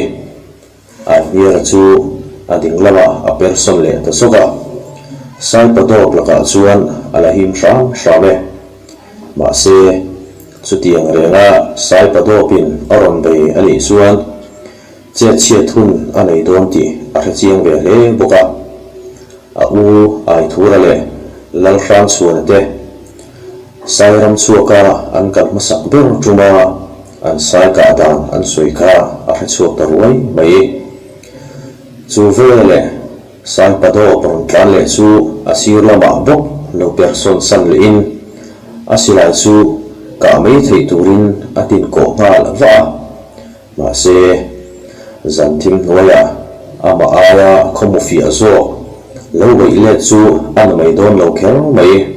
Aihniara chu a ding lamah a per sawn leh ta zawk a, Saipadawp lakah chuan a la him hram hram e. Mahse, chutiang renga Saipadawpin a rawn bei a nih chuan chet chhiat hun a nei dawn tih a hre chiang ve hle bawk a. A u Aithura leh Lalhrangchhuana te Sairam chhuaka an kal hmasak ber tuma an sai kah dan an sawi kha a hre chhuak ta ruai mai. Chu veleh Saipadawp rawn tlan leh chu a sir lamah bawk lo per sawn san lehin a silai chu kah mai theih turin a tin kawh nghal vah a. Mahse, zan thim hnuaiah amah aia khawmu fiah zawk lo beih let chu a na mai dawn lo kher mai.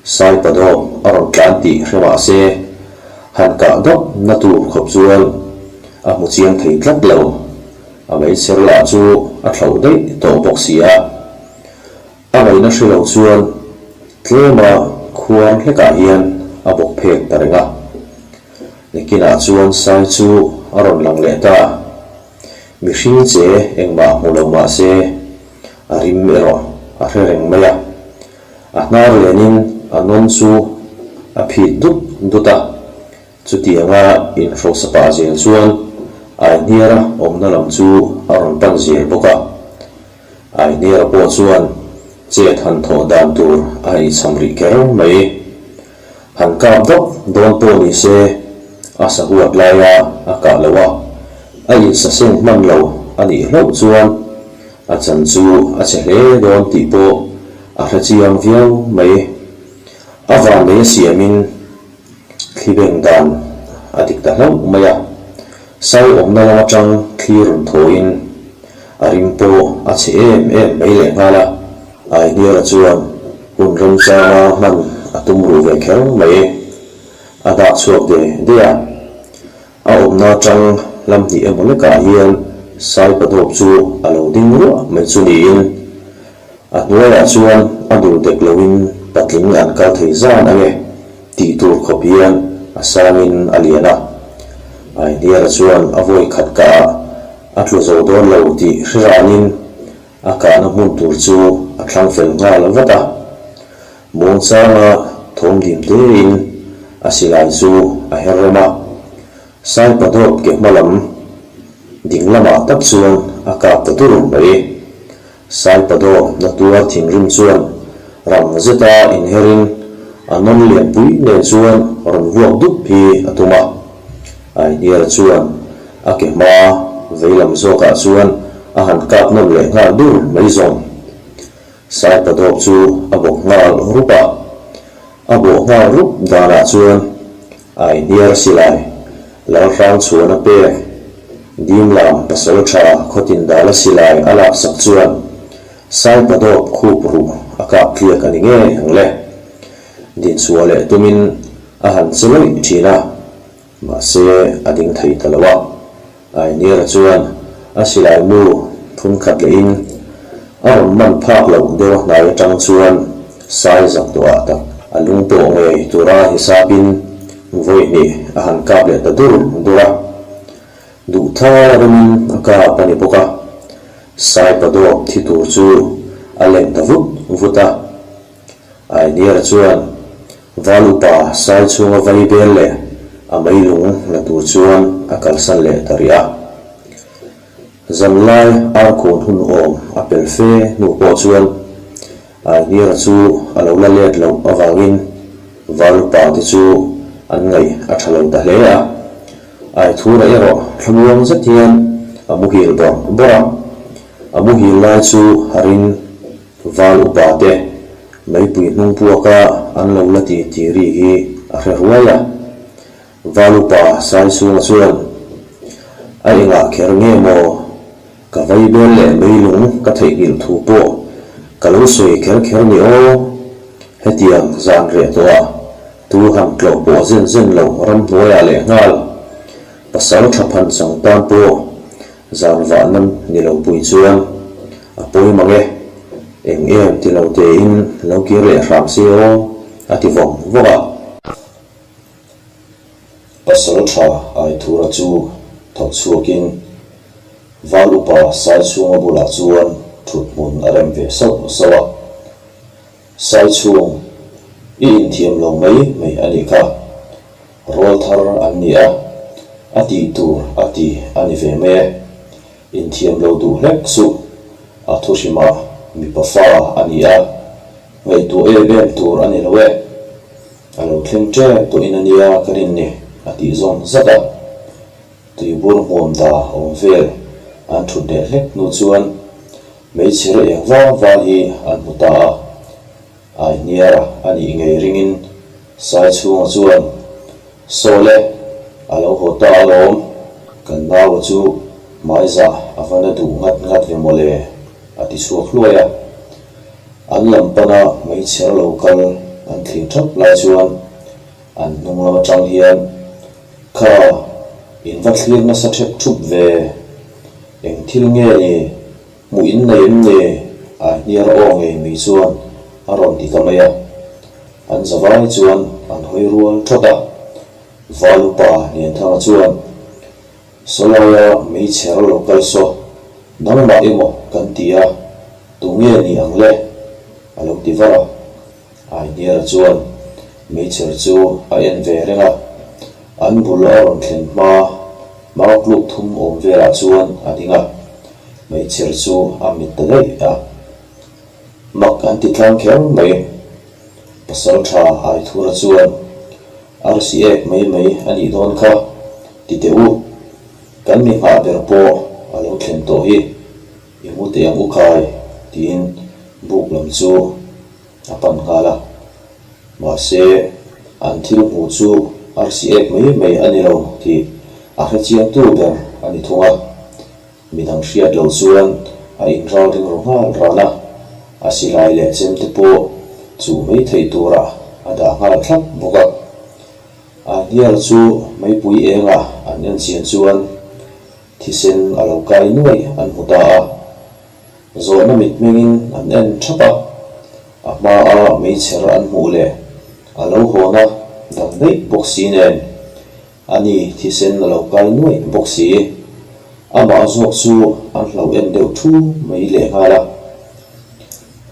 Saipadawp a rawn tlan tih hre mah se, han kah dawp na tur khawp chuan a hmu chiang thei tlat lo. A meichher lah chu a thlauh daih tawh bawk si a. A ngaihna hre lo chuan tlema khuar hlekah hian a bawk phek ta reng a. Nikinah chuan sai chu a rawn lang leh ta. Mihring che engmah hmu lo mah se, a rim erawh a hre reng mai a. A hnar lenin a nawn chu a phit dut dut a. Chutianga inhrosa pah zel chuan Aihniara awmna lam chu a rawn pan zel bawk a. Aihniara pawh chuan chet han thawh dan tur a eichham rih kher mai. Han kap dawp dawn pawh ni se, a sahuat laia a kah loh a, a insaseng hman lo a nih hlauh chuan a chan chu a chhe hle dawn tih pawh a hre chiang viau mai. A vannei a siamin thli beng dan a dik ta hlauh mai a, sai awmna lam atang thli rawn thawhin a rim pawh a chhe em em mai lehnghal a. Aihniara chuan hun remchanga hman a tum ruh ve kher mai. A dah chhuak de de a. A awmna atang lam hnih emaw lekah hian Saipadawp chu a lo ding ruah mai chu niin a hnuaiah chuan a dul dek loin. patling an kal thei zan ange tih tur khawp hian a sangin a lian a. Aihniara chuan a vawi khat kah ah a tlu zo dawn lo tih hre ranin a kahna hmun tur chu a thlang fel nghal vat a. Muangchanga thawm dim tein a silai chu a her rem a. Saipadawp ke hma lam ding lamah tak chuan a kap ta dur mai. Saipadawp na tuar thinrim chuan rang zeta inherin a nawn lianpui nen chuan rawn vuak dup hi a tum a. Aihniara chuan a ke hma vei lam zawkah chuan a han kap nawn leh nghal dur mai zawng. Saipadawp chu a bawk nghal rup a. A bawh nghal rup danah chuan Aihniar silai, Lalhrang chhuan a pek, Dimlam pasal tha khawtin dala silai a laksak chuan Saipadawp khup ruh a kap tliak a ni ngei ang le. Dinchhuah leh tumin a han che lawih thin a. Mahse, a ding thei ta lo a. Ainiera chuan a silai mu thun khat lehin a rawn man phak loh deuh a hnai atang chuan sai zak tawhah tak a lung pawh ngei tura hisapin vawi hnih a han kap leh ta dur dur a. Duh thar remin a kap a ni bawk a, sai padawp thi tur chu a leng ta vut vut a. Ainiera chuan Val upa sai chhunga vai bel leh a meilung la tur chuan a kalsan leh ta rih a. Zanlai arkhun hun awm a pel fe hnu pawh chuan Ainiera chu a lo la let loh avangin val upa te chu an ngaih a tha lo ta hle a. Aithura erawh thlamuang zet hian a muhil bawrh bawrh a. A muhil lai chu harin Val upa te meipui hnung puaka an lo la ti tih ri hi a hre ruai a. Val upa Saichhunga chuan, A engah kher nge maw? Ka vaibel leh meilung ka theihnghilh thu pawh ka lo sawi kher kher ni aw. Hetiang zan reh tawhah tu han tlawh pawh zen zen loh ramhnuaiah lehnghal pasal tha phan chang tan pawh Zan vah nan ni lo pui chuan a pawi mang e, eng em ti lo tein lo kir leh hram se aw, a ti vawng vawng a. Pasal tha Aithura chu tho chhuakin Val upa Saichhunga bulah chuan thut hmun a rem ve sauh sauh a. Saichhung, i inthiam lo mai mai a nih kha. Rawl thar an ni a, a tih tur a ti a ni ve mai e. Inthiam lo duh hlek suh, a thu hrimah mipa fa a ni a, ngaihtuah em em tur a ni lo e. A lo thleng ṭep tawhin a nia ka rin ni, a tih zawng zat a. Tuibur hmuam da awm vel an ṭhut leh hlek hnu chuan hmeichhe eng vang vang hi an hmu ta a. Aihniara a nih ngei ringin Saichhunga chuan, Sawle, a lo haw ta alawm, kan naua chu hmaizah a va na duh ngat ngat ve mawle, a ti chhuak hluai a. An lam pana hmeichher lo kal an thlir thap lai chuan an hnung lam atang hian, Kha, in va thlir nasa thep thup ve, eng thil nge ni? Hmuh in nei em ni? A hniar aw ngei mai chuan a rawn ti ta mai a. An zavai chuan an hawi rual thawt a. Val upa Lianthanga chuan, Sawlaia meichher lo kal saw, nangmah emaw kan ti a, tu nge ni ang le? a lo ti var a. Aihniara chuan meichher chu a en ve reng a, an bul a rawn thlen hma Mautluk thum awm velah chuan a ding a, meichher chu a mit ta daih a. Mak an ti tlang kher mai. Pasal tha Aithura chuan, Arsi ek mai mai a nih dawn kha, ti teh u. Kan mi nghah ber pawh a lo thlen tawh hi. I hmu teh ang u khai, tiin buk lam chu a pan nghal a. Mahse, an thil hmuh chu arsi ek mai mai a ni lo tih a hre chiangtu ber a ni thung a. Midang hriat loh chuan a inral ring ru nghal ran a, a silai leh chem te pawh chuh mai theih turah a dah nghal thlap bawk a. A hnial chu meipui engah an en chian chuan Thisen a lo kai nuai an hmu ta a, zawhna mitmengin an en thap a. A hmaa meichher an hmuh leh a lo hawna dang daih bawk si nen, ani thisen a lo kai nuaih bawk si. Amah zawk chu an hlo en deuh thu mai lehnghal a.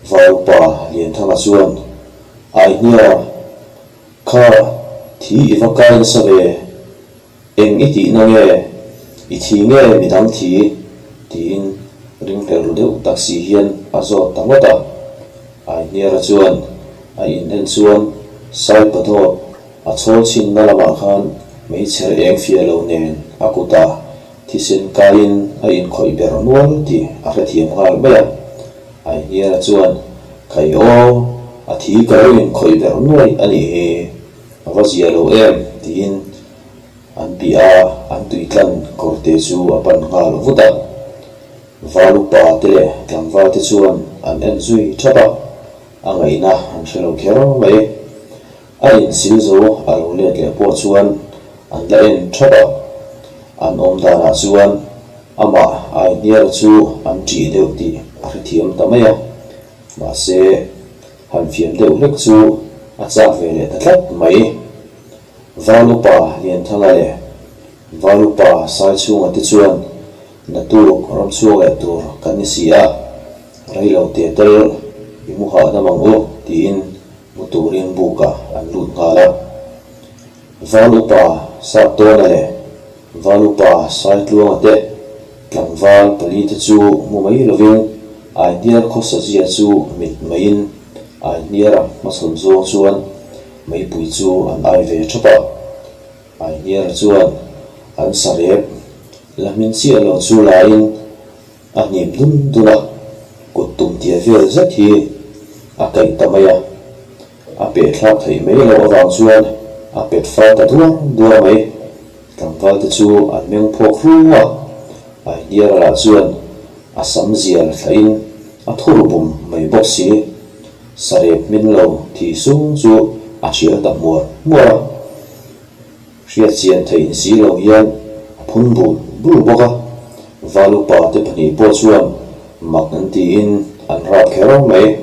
Vaupa Lianthanga chuan, Aihnia, kha thi i va kai nasa ve. Eng i tihna nge? I thi nge midang thi? tiin ringhlel ru deuh tak si hian a zawt ta ngawt a. Aihniara chuan a in en chuan Saipadawt a chhawl chhinna lamah khan hmeichher eng fia lo nen a kutah thisen kaiin a inkhawih ber nual tih a hrethiam nghal mai a. Aihniara chuan, Khai aw, a thi ka lo inkhawih ber nuai a nih hi. A va zia lo em? tiin an piah a, an tuitlan kawrte chu a pan nghal vut a. Val upa te leh tlangval te chuan an en zui thap a, a ngaihna an hre lo kher mai. A insil zo a lo let leh pawh chuan an la en thap a, an awm danah chuan amah Aihniara chu an ṭih deuh tih a hrethiam ta mai a, mahse, Han fiam deuh hlek chu a chak ve leh ta tlat mai. Val upa Lianthanga leh Val upa Saichhunga te chuan Naktuk ram chhuak leh tur kan ni si a, reilo te tel i mu hahdam ang u tiin mu turin bukah an lut nghal a. Val upa Saptawna leh Val upa Saitluanga te tlangval palite chu mu mai lovin Aihniar khawsazia chu mit maiin Aihniara hmachhawn zawng chuan meipui chu an ai ve thap a. Aihniara chuan an sarep la hmin chiah lo chu laiin A hnim dun dun a, kut tum tia vel zet hi a kaih ta mai a. A peh thlak theih mai loh avang chuan a pet fal ta duar duar mai. Tlangval te chu an meng phawk hru a, a hniara lah chuan a sam zial thlahin a thur bum mai bawk si. Sarep hmin lo thi sung chu a thial ta hmuar hmuar a. Hriat chian theih si lo hian a phun bul bul bawk a, Val upa te pahnih pawh chuan mak an tiin an rap kher mai.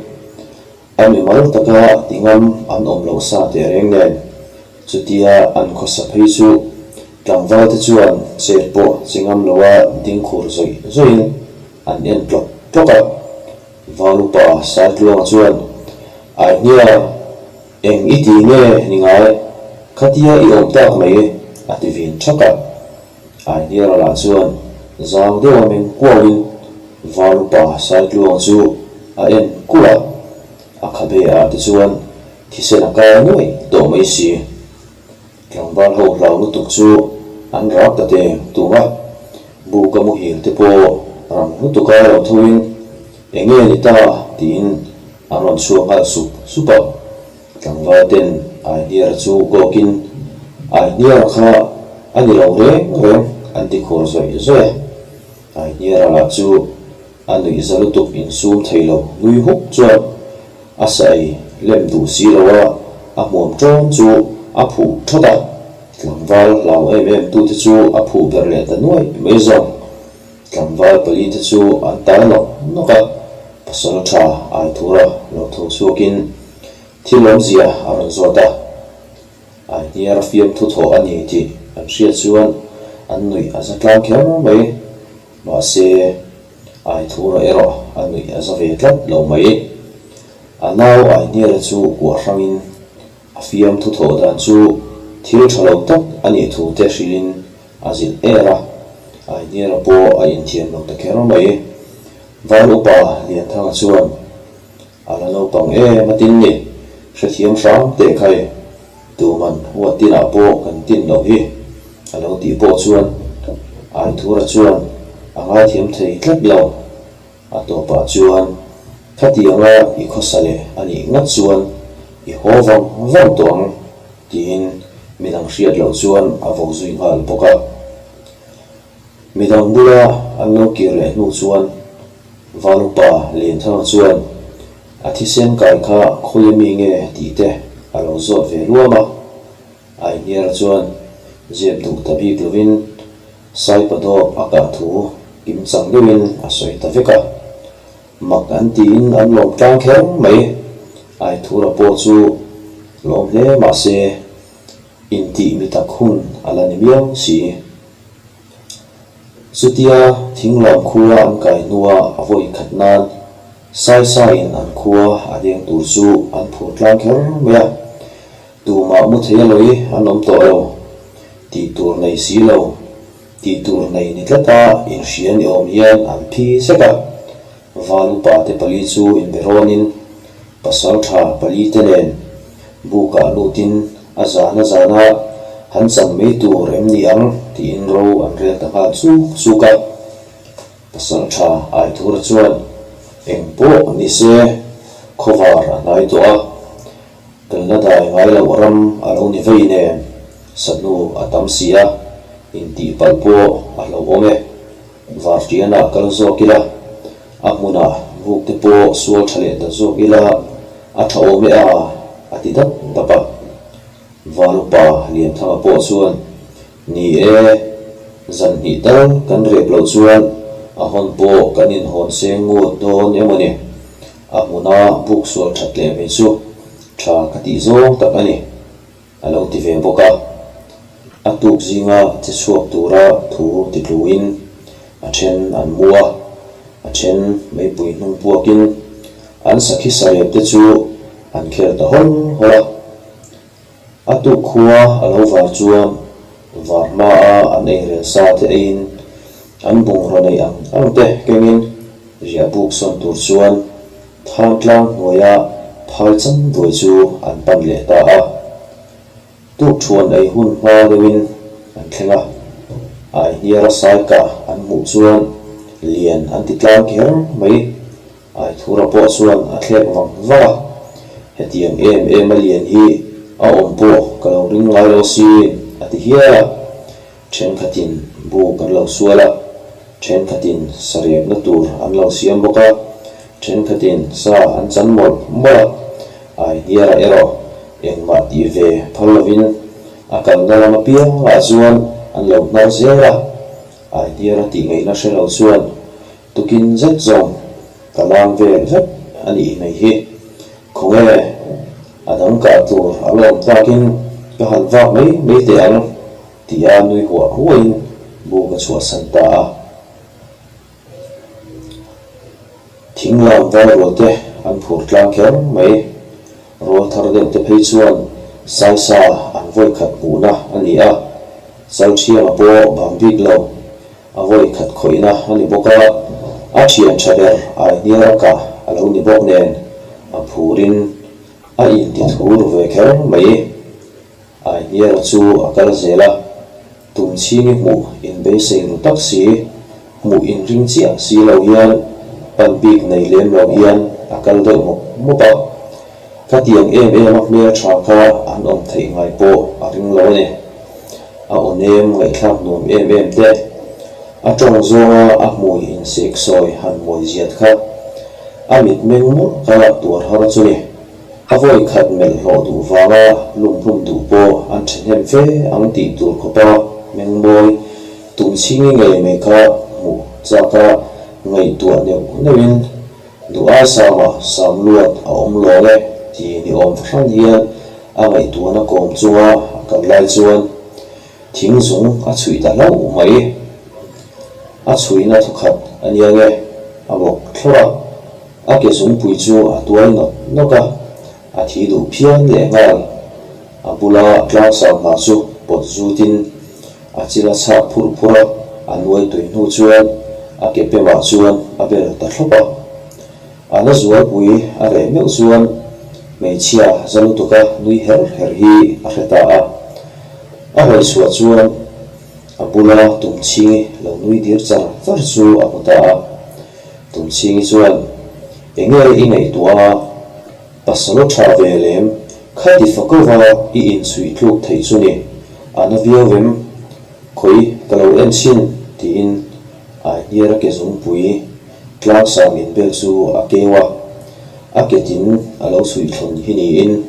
A mimal taka ti ngam an awm loh sa teh reng nen, chutia an khawsa phei chu tlangval te chuan chet pawh chi ngam loa ding khur zawih zawihin an en tlawk tlawk a. Val upa Saitluanga chuan, Aihnia! Eng i ti nge ni ngai? Khatia i awm tak mai a ti vin thak a. Aihniara lah chuan zang deuha meng kuauin Val upa Saitluang chu a en kulh a, a khabe ah te chuan thisen a kai nuaih tawh mai si. Tlangval ho hlau lutuk chu an rak ta teng tung a, buka muhil te pawh rang lutuka lo thoin enge ni ta tiin An rawn chhuak nghal sup sup a, tlangval ten Aihniara chu kawkin, Aihniara kha a ni lo reng reng an ti khur zawih zawih a. Aihniara lah chu a nuih za lutuk insum thei lo nui huk chuan a sa ei lem duh si lo a, a hmuam ṭawn chu a phuh ṭhawt a, tlangval hlau em em tute chu a phuh ber leh ta nuaih mai zawng. Tlangval palite chu an tal nawk nawk a, pasal tha Aithura lo tho chhuakin thil awmzia a rawn zawt a. Aihniara fiamthu thawh a ni tih an hriat chuan an nuih a za tlang kher mai. Mahse, Aithura erawh a nuih a za ve tlat lo mai. A nau Aihniara chu kuah hrangin a fiamthu thawh dan chu thil tha lo tak a nih thu te hrilhin A zilh er a, a hniara pawh a inthiam lo ta kher mai. Val upa Lianthanga chuan, A la naupang em a tin ni, hrethiam hram teh khai, tuman huat tinah pawh kan tin loh hi, a lo tih pawh chuan Aithura chuan a ngaithiam thei tlat lo. A tawpah chuan, Khatianga i khawsa leh a nih ngat chuan i haw vang vang tawh ang, tiin midang hriat loh chuan a vo zui nghal bawk a. Midang bula an lo kir leh hnu chuan Val upa Lianthanga chuan a thisen kai kha khawi ami nge tih te a lo zawt ve luam a. Aihniara chuan zep duh ta bik lovin Saipadawp a kah thu kim chang deuhin a sawi ta vek a. Mak an tiin an lawm tlang kher mai. Aithura pawh chu lawm hle mah se, intih mi tak hun a la ni miau si. Chutia thinglam khua an kai hnua a vawi khat nan Saisaiin an khua a deng tur chu an phur tlang kher mai a, tumah mu thei a lawi an awm tawh lo, tih tur nei si lo, tih tur nei ni tlata inhria ni awm hian an phi zek a. Val upa te pali chu inbe rawnin pasal tha pali te nen bukah lutin a zan a zana han chan mai tur em ni ang tiin ro an rel ta nghal chuk chuk a. Pasal tha Aithura chuan eng pawh ni se khawvar a hnai tawh a, kan la dai ngai loh ram a lo ni vei nen sahnu a tam si a, intihpalh pawh a hlauhawm e. Vartianah kal zawk ila, a hmunah buk te pawh sual tha leh ta zawk ila a tha awm e a, a ti dap dap a. Valupa Lianthanga pawh chuan, Ni e, zan hnih tal kan rep loh chuan a hawn pawh kan inhawn seng ngut dawn emaw ni? A hmuna buk sual that leh mai chu tha ka tih zawng tak a ni. A lo ti ve bawk a. A tuk zinga che chhuak tura thu ti tluin a then an mu a, a then meipui hnung puakin an sakhi sarep te chu an khel ta hawl hawl a. A tuk khua a lo var chuan var hmaa an eirel sa te eiin an bungraw neih ang ang te kengin riah buk sawn tur chuan Thantlang hnuaia phai chang duai chu an pan leh ta a. Tukṭhuan ei hun hma deuhin an thleng a, Aihniara saikah an hmuh chuan lian an ti tlang kher mai. Aithura pawh chuan a thlek vang vang a, Hetiang em em a lian hi a awm pawh ka lo ring ngai lo asin, a ti hial a. Thenkhatin buk an lo sual a, thenkhatin sarepna tur an lo siam bawk a, thenkhatin sa an chan mawlh mawlh a, Aihniara erawh engmah tih ve phal lovin a kalna lam apiangah chuan an lo hnar zel a, Aihniara tih ngaihna hre lo chuan tukin zet zawng ka lam vel vek a nih mai hi. Khawnge a dang kah tur a la awm takin ka han vak mai mai teh ang. Tia nui huah huahin buk a chhuahsan ta a. Thing lam vai rual te an phur tlang kher mai. Rawl thar deuh te phei chuan Saisa an vawi khat hmuhna a ni a, Chalthianga pawh bang bik lo, a vawi khat khawihna a ni bawk a, a thian tha ber Aihniara kah a lo ni bawk nen a phurin a intithur ve kher mai. Aihniara chu a kal zel a, tumchhingi hmuh inbeisei ru tak si, hmuh inring chiah si lo hian pan bik nei lem lo hian a kal deuh mawp mawp a. Khatiang em em a hmel tha kha an awm theih ngai pawh a ring lo a ni. A aw nem ngaihthlak nuam em em te, a tawng zawnga a hmui inseksawi han mawi ziat kha a mitmeng mawlh kha tuar har chu ni. A vawi khat melh hlawh duh vanga lunghlum duh pawh an thahnem fe ang tih tur khawpa mengmawi tumchhingi ngei mai kha hmuh chaka ngaihtuah neuh neuhin duh ai sama sam luat a awm lawng e ti ni awm fahran hian a ngaihtuahna kawm chunga a kal lai chuan thing zung a chhuih ta hlauh mai. A chhuihna thawkhat a nia nge a bawk thlawrh a. A ke zungpui chu a tuai nawk nawk a, a thi duh phian leh nghal. A bula tlangsang hna chu pawt zutin a chil a chhak phurh phurh a, a nuai tui hnu chuan a ke pemah chuan a bel ta thlawp a. A na zualpui a reh meuh chuan hmeichhia za lutuka nui her her hi a hre ta a. A hawi chhuah chuan a bula tumchhingi lo nui dir char char chu a hmu ta a. Tumchhingi chuan, Enge i ngaihtuah a, pasal tha ve lem, khati fakova i inchhuih tluk theih chu ni, a na viau em? Khawi ka lo en chhin, tiin Aihniara ke zungpui tlangsang inbel chu a keu a, a ke tin a lo chhuih thlawn hi niin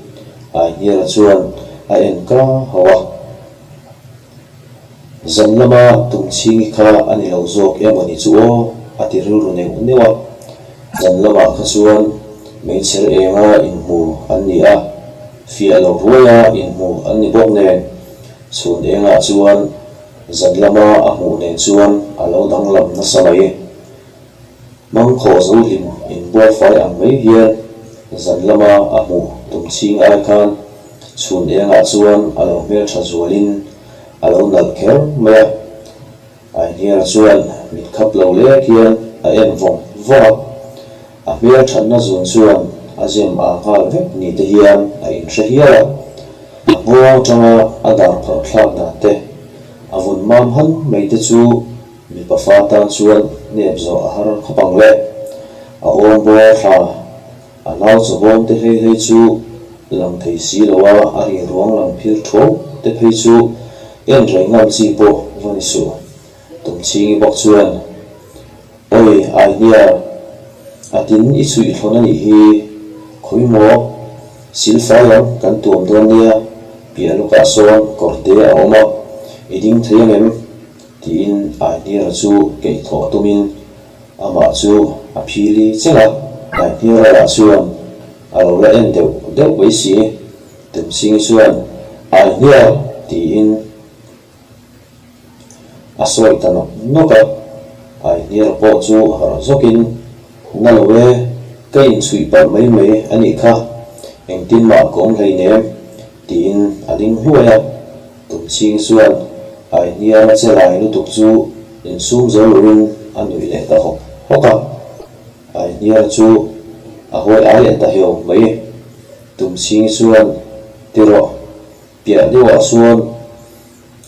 Aihniara chuan a en ka hau a. Zan lama Tumchhingi kha a ni lo zawk emaw ni chu aw, a ti rilru neuh neuh a. Zan lamah kha chuan Meichher enga inhmu an ni a, fiah lo ruaia inhmu an ni bawk nen, chhun engah chuan zan lama a hmuh nen chuan a lo danglam nasa mai. Mangkhawh zo hlim inbualfai ang mai hian zan lama a hmuh tum chhing ai khan chhun engah chuan a lo hmeltha zualin a lo nalh kher mai a. Aihniara chuan mit khap lo lek hian a en vawng vawng a, a hmel thatna zun chuan a zem ah nghal vek ni te hian a inhre hial a, a nghawng atanga a dar phawrh thlak dan te, a vun mam han mai te chu mipa fa tan chuan nep zawh a har khawp ang le. A awm bawr thla A nau chawbawm te hlei hlei chu lang thei si lo a, a ri ruang lang phir thuau te phei chu en rei ngam chi pawh va ni suh. Tumchhingi bawk chuan, Awi, Aihniar, a tin i chhuih thlawn a nih hi, khawi maw? Silfai ang kan tuam dawn nia, piah lawkah sawn kawrte a awm a, i ding thei ang em? tiin Aihniara chu keih thawh tumin Amah chu a phili cheng a, Naihniara lah chuan a lo la en deuh deuh mai si. Tumsingi chuan, Aihniar! tiin a sawi ta nawk nawk a. Aihniara pawh chu harh zawkin, Na lo e, ka inchhuih palh mai mai a nih kha, engtin mah ka awm hleinem, tiin a ding hluai a. Tumchhing chuan Aihniara che lai lutuk chu insum zo loin a nuih leh ta hawk hawk a. Aihniara chu a hawi ai leh ta heu mai. Tumchhing chuan, Ti rawh, piah deuhah chuan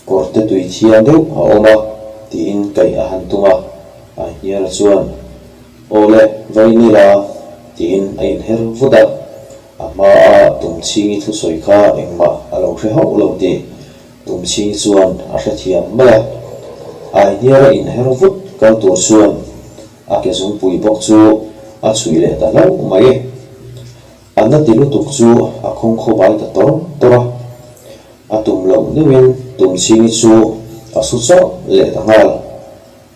kawrte tui thiang deuh a awm a, tiin kaih a han tum a. Aihniara chuan, Aw le, va in ila, tiin a inher vut a. A hmaa Tumchhingi thusawi kha engmah a lo hre hauh lo tih Tumchhingi chuan a hrethiam mai a. Aihniara inher vut kal tur chuan a ke zungpui bawk chu a chhuih leh ta hlauh mai. A na ti lutuk chu a khawng khawbai ta tawr tawr a. A tum loh deuhin Tumchhingi chu a su chawrh leh ta nghal.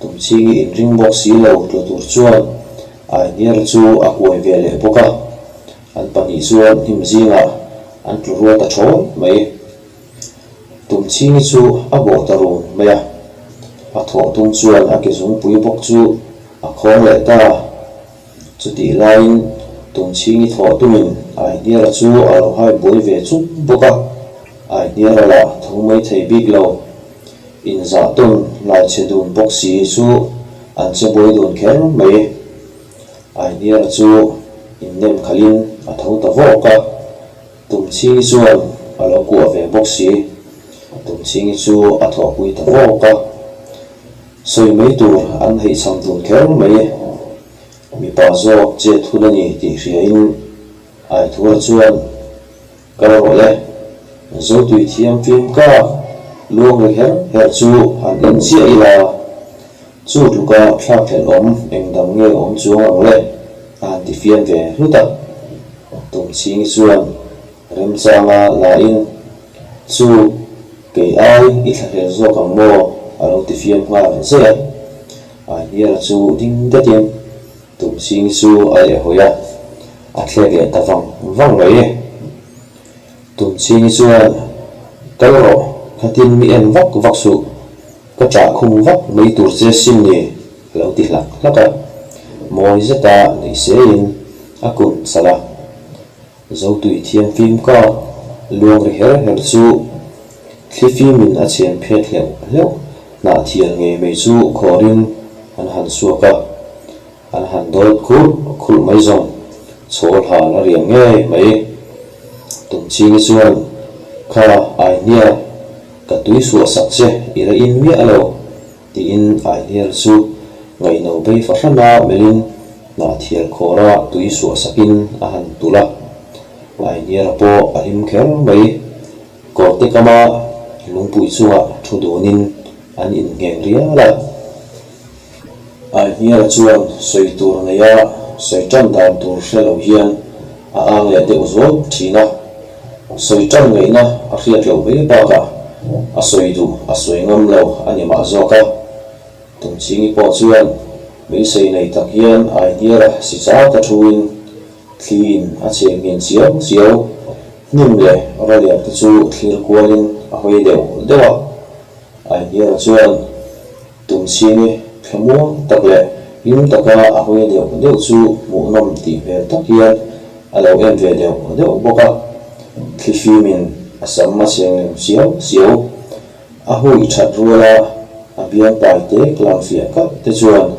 Tumchhingi inring bawk si lo tlu tur chuan Aihniara chu a kuai ve leh bawk a. An pahnih chuan hnim zingah an tlu rual ta thawi mai. Tumchhingi chu a bawh ta run mai a, a thawh tum chuan a ke zungpui bawk chu a khawng leh ta. Chutih laiin Tumchhingi thawh tumin Aihniara chu a lo hai buai ve chung bawk a, Aihniara lah tho mai thei bik lo. Inzah tawn laichhe dun bawk si chu an che buai dun kher mai. Aihniara chu innem khalhin a tho ta vawk a, Tumchhingi chuan a lo kuah ve bawk si. Tumchhingi chu a thawhpui ta vawk a, sawi mai tur an heihchham dun kher mai. Mipa zawk chet hun a ni tih hriain Aithura chuan, Kal rawh le, Zotui thiam fim kak luang ri her her chu han en chiah ila, chu tluka thlak thlelh awm eng dang nge awm chuang ang le, a han ti fiam ve hlut a. Tumchhingi chuan remchanga lain, Chu, kei ai i thlahlel zawk ang maw? a lo ti fiam nghal zai a. Aihniara chu ding datin Tumchhingi chu a lehhawi a, a thlek leh ta vang vang mai. Tumchhingi chuan, Kal rawh, khatin mi en vak vak suh, ka ṭah khum vak mai tur che sin ni, a lo ti hlak hlak a. Mawi zeta nuih seiin a kun salh a. Zotui thiamfim kak luang ri her her chu thlifimin a chhem phet hleuh hleuh hnah thial ngei mai chu khawrin an han suak a. An han dawt khulh khulh mai zawng, chhawl hal a riang ngei mai. Tumchhingi chuan, Kha, Aihniar, ka tui suah sak che, i la in miah lo, tiin Aihniar chu ngaihno bei fahrana melhin hnah thial khawra tui suah sakin a han tulh a. Aihniara pawh a hlim kher mai. Kawrte kama lungpui chungah thu dunin an inngheng rial a. Aihniara chuan sawi tur neia sawi tan dan tur hre lo hian a ang leh deuh zual thin a. Sawi tan ngaihna a hriat loh mai bakah a sawi duh a sawi ngam lo a ni mah zawk a. Tumchhingi pawh chuan beisei nei tak hian Aihniara si char ta thuin. Thliin a cheng nghen chiau chiau. Hnim leh Ralian te chu thlir kualin a hawi deuh deuh a. Ainiara chuan Tumchhingi thlamuang tak leh hlim taka a hawi deuh deuh chu hmuhnawm tih hmel tak hian a lo en ve deuh deuh bawk a. Thlifimin a sam a cheng lem chiau chiau. A hui that ruala a biang pai tek lang fiah kalh te chuan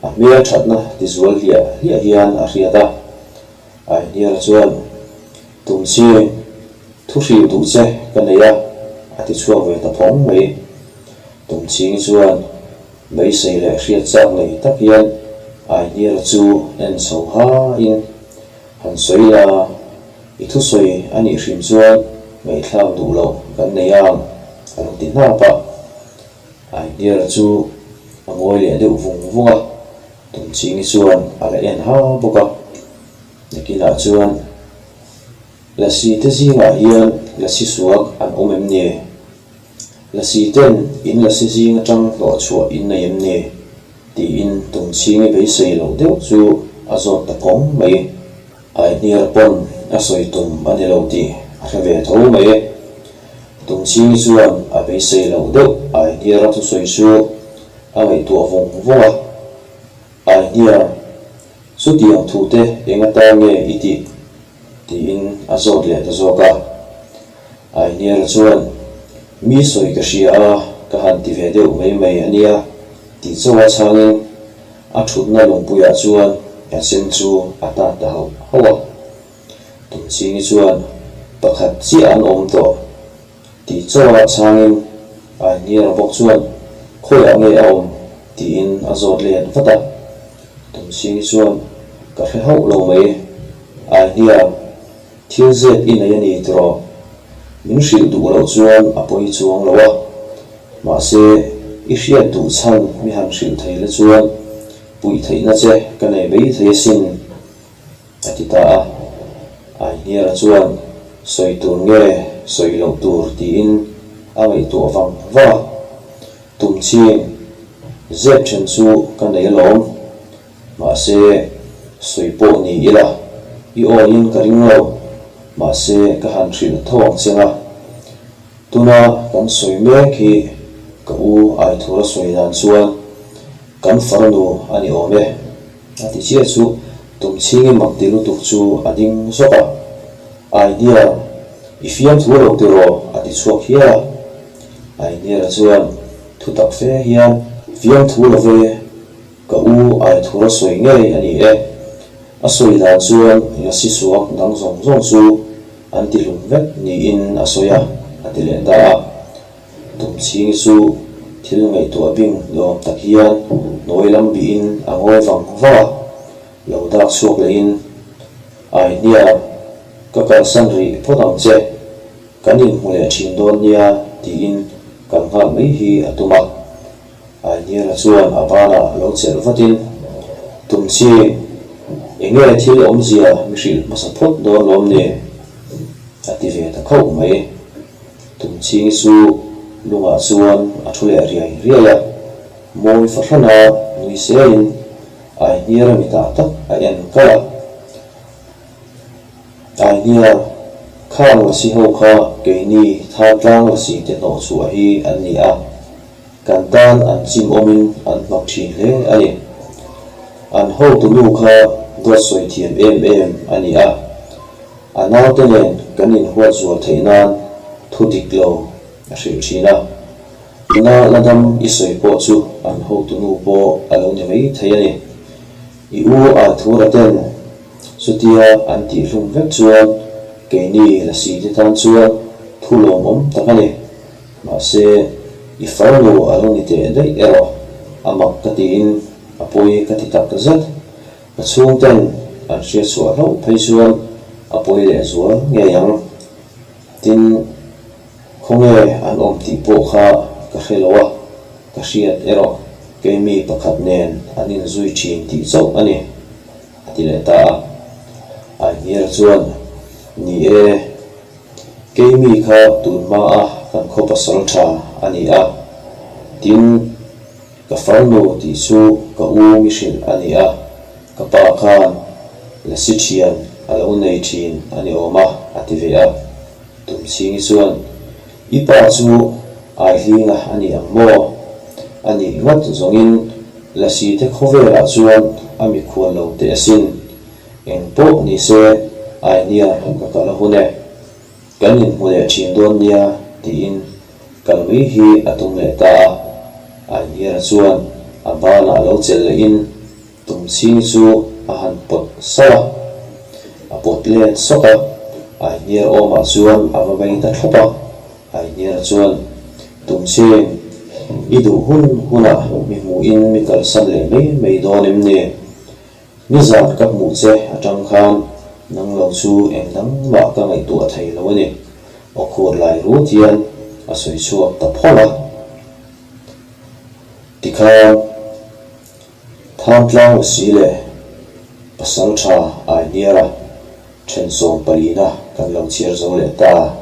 a hmel thatna tizual hliah hliah hian a hriat a. Ainiara chuan Tumching, thu hrilh duh che ka nei a, a ti chhuak ve ta phawng mai. Tumchhingi chuan beisei leh hriat chak nei tak hian Ainiara chu en chho hain, Han sawi la, i thusawi a nih hrim chuan ngaihthlak duh loh kan nei ang, a lo ti hnap a. Ainiara chu a ngawi leh deuh vung vung a, Tumchhingi chuan a la en ha bawk a. Nakinah chuan Lasi te zingah hian Lasi suak an awm em ni? Lasi ten in Lasi zing atang hlawh chhuah in nei em ni? tiin Tumchhingi beisei loh deuh chu a zawt ta phawng mai. Aihniar pawn a sawi tum a ni lo tih a hre ve tho mai. Tumchhingi chuan a beisei loh deuh Aihniara thusawi chu a ngaihtuah vawng vawng a. Aihniar Chutiang thute eng atan nge i tih? tiin a zawt leh ta zawk a. Ainiara chuan, Mi sawi ka hria a, ka han ti ve deuh mai mai a nia, tih chauha chhangin a thutna lungpuiah chuan a chem chu a tat ta hauh hauh a. Tumchhingi chuan, Pakhat chiah an awm tawh. Tih chauha chhangin Ainiara bawk chuan, Khawiah nge a awm? tiin a zawt let vat a. Tumchhingi chuan, Ka hre hauh lo mai. Ainiar, thil zep i nei a ni tiraw? Min hrilh duh loh chuan a pawi chuang lo a. Mahse, i hriat duh chhan mi han hrilh thei la chuan puih theihna che ka nei mai thei asin. A ti ta a. Aihniara chuan sawi tur nge sawi loh tur tiin a ngaihtuah vang vang a. Tumchhing, zep then chu ka nei alawm. Mahse, sawi pawh ni ila, i awiin ka ring lo. Mahse, ka han hrilh tho ang cheng a. Tuna kan sawi mek hi ka u Aithura sawi dan chuan kan farnu a ni awm e. A ti chiah chu Tumchhingi mak ti lutuk chu a ding zawk a, Ainiar, i fiamthu lo tiraw? a ti chhuak hial a. Ainiara chuan thu tak fe hian, Fiamthu lo ve, ka u Aithura sawi ngei a ni e. A sawi dan chuan Lasi suak dang zawng zawng chu an ti hlum vek niin a sawi a, a ti leh ta a. Tumchhingi chu thil ngaihtuah bing lawm tak hian hnuai lam bihin a ngawi vang vang a, lo dak chhuak lehin, Aihnia, ka kalsan rih phawt ang che, kan inhmu leh thin dawn nia tiin kal nghal mai hi a tum a. Aihniara chuan a banah lo chelh vatin, Tumchhing, enge thil awmzia mi hrilh hmasa phawt dawn lawm ni? a ti ve ta khauh mai. Tumchhingi chu lungah chuan a thu leh riai riai a, mawi fahrana nui selin Aihniara mitah tak a en kal a. Aihniar, khang lasi ho kha keini Thartlang lasi te hnawh chhuah hi an ni a, kan tan an chim awmin an hmak thin hle a ni. An hotu nu kha dawt sawi thiam em em a ni a. A naute nen kan inhuat zual theih nan thu dik lo a hrilh thin a. Tuna la dam i sawi pawh chu an hotu nu pawh a lo ni mai thei a ni. I u Aithura ten chutia an tihhlum vek chuan keini Lasi te tan chuan thu lawmawm tak a ni. Mahse, i farnu a lo ni teh daih erawh a mak ka tiin a pawi ka ti tak zet. Ka chhungten an hriatchhuah hlauh phei chuan a pawi leh zual ngei ang. Tin, khawnge an awm tih pawh kha ka hre lo a, ka hriat erawh keimi pakhat nen an inzui thin tih chauh a ni, a ti leh ta a. Aihniara chuan, Ni e, keimi kha tun hmaa kan khaw pasal tha a ni a, tin, Ka farnu tih chu ka u mi hrilh a ni a, ka pa khan Lasi thian a. a lo nei thin a ni awm a, a ti ve a. Tumchhingi chuan, I pa chu Aihlinga a ni ang maw? A nih ngawt zawngin Lasi te khawvelah chuan a mikhual lo teh asin. Eng pawh ni se Aihniar ka kal a hun e. Kan inhmu leh thin dawn nia tiin kal mai hi a tum leh ta a. Aihniara chuan a banah lo chelh lehin Tumchhing chu a han pawt sauh a, a pawt let sawk a, Aihniar awmah chuan a va bei ta thlawp a. Aihniara chuan, Tumchhing, i duh hun hunah mi hmuhin mi kalsan leh mai mai dawn em ni? Nizan ka hmuh che atang khan nang lo chu eng dang mah ka ngaihtuah thei lo a ni, aw khur lai rut hian a sawi chhuak ta phawng a. Tikhan. Thangtlang si leh Pasaltha Ainiara then sawm palina kan lo chhiar zo leh ta.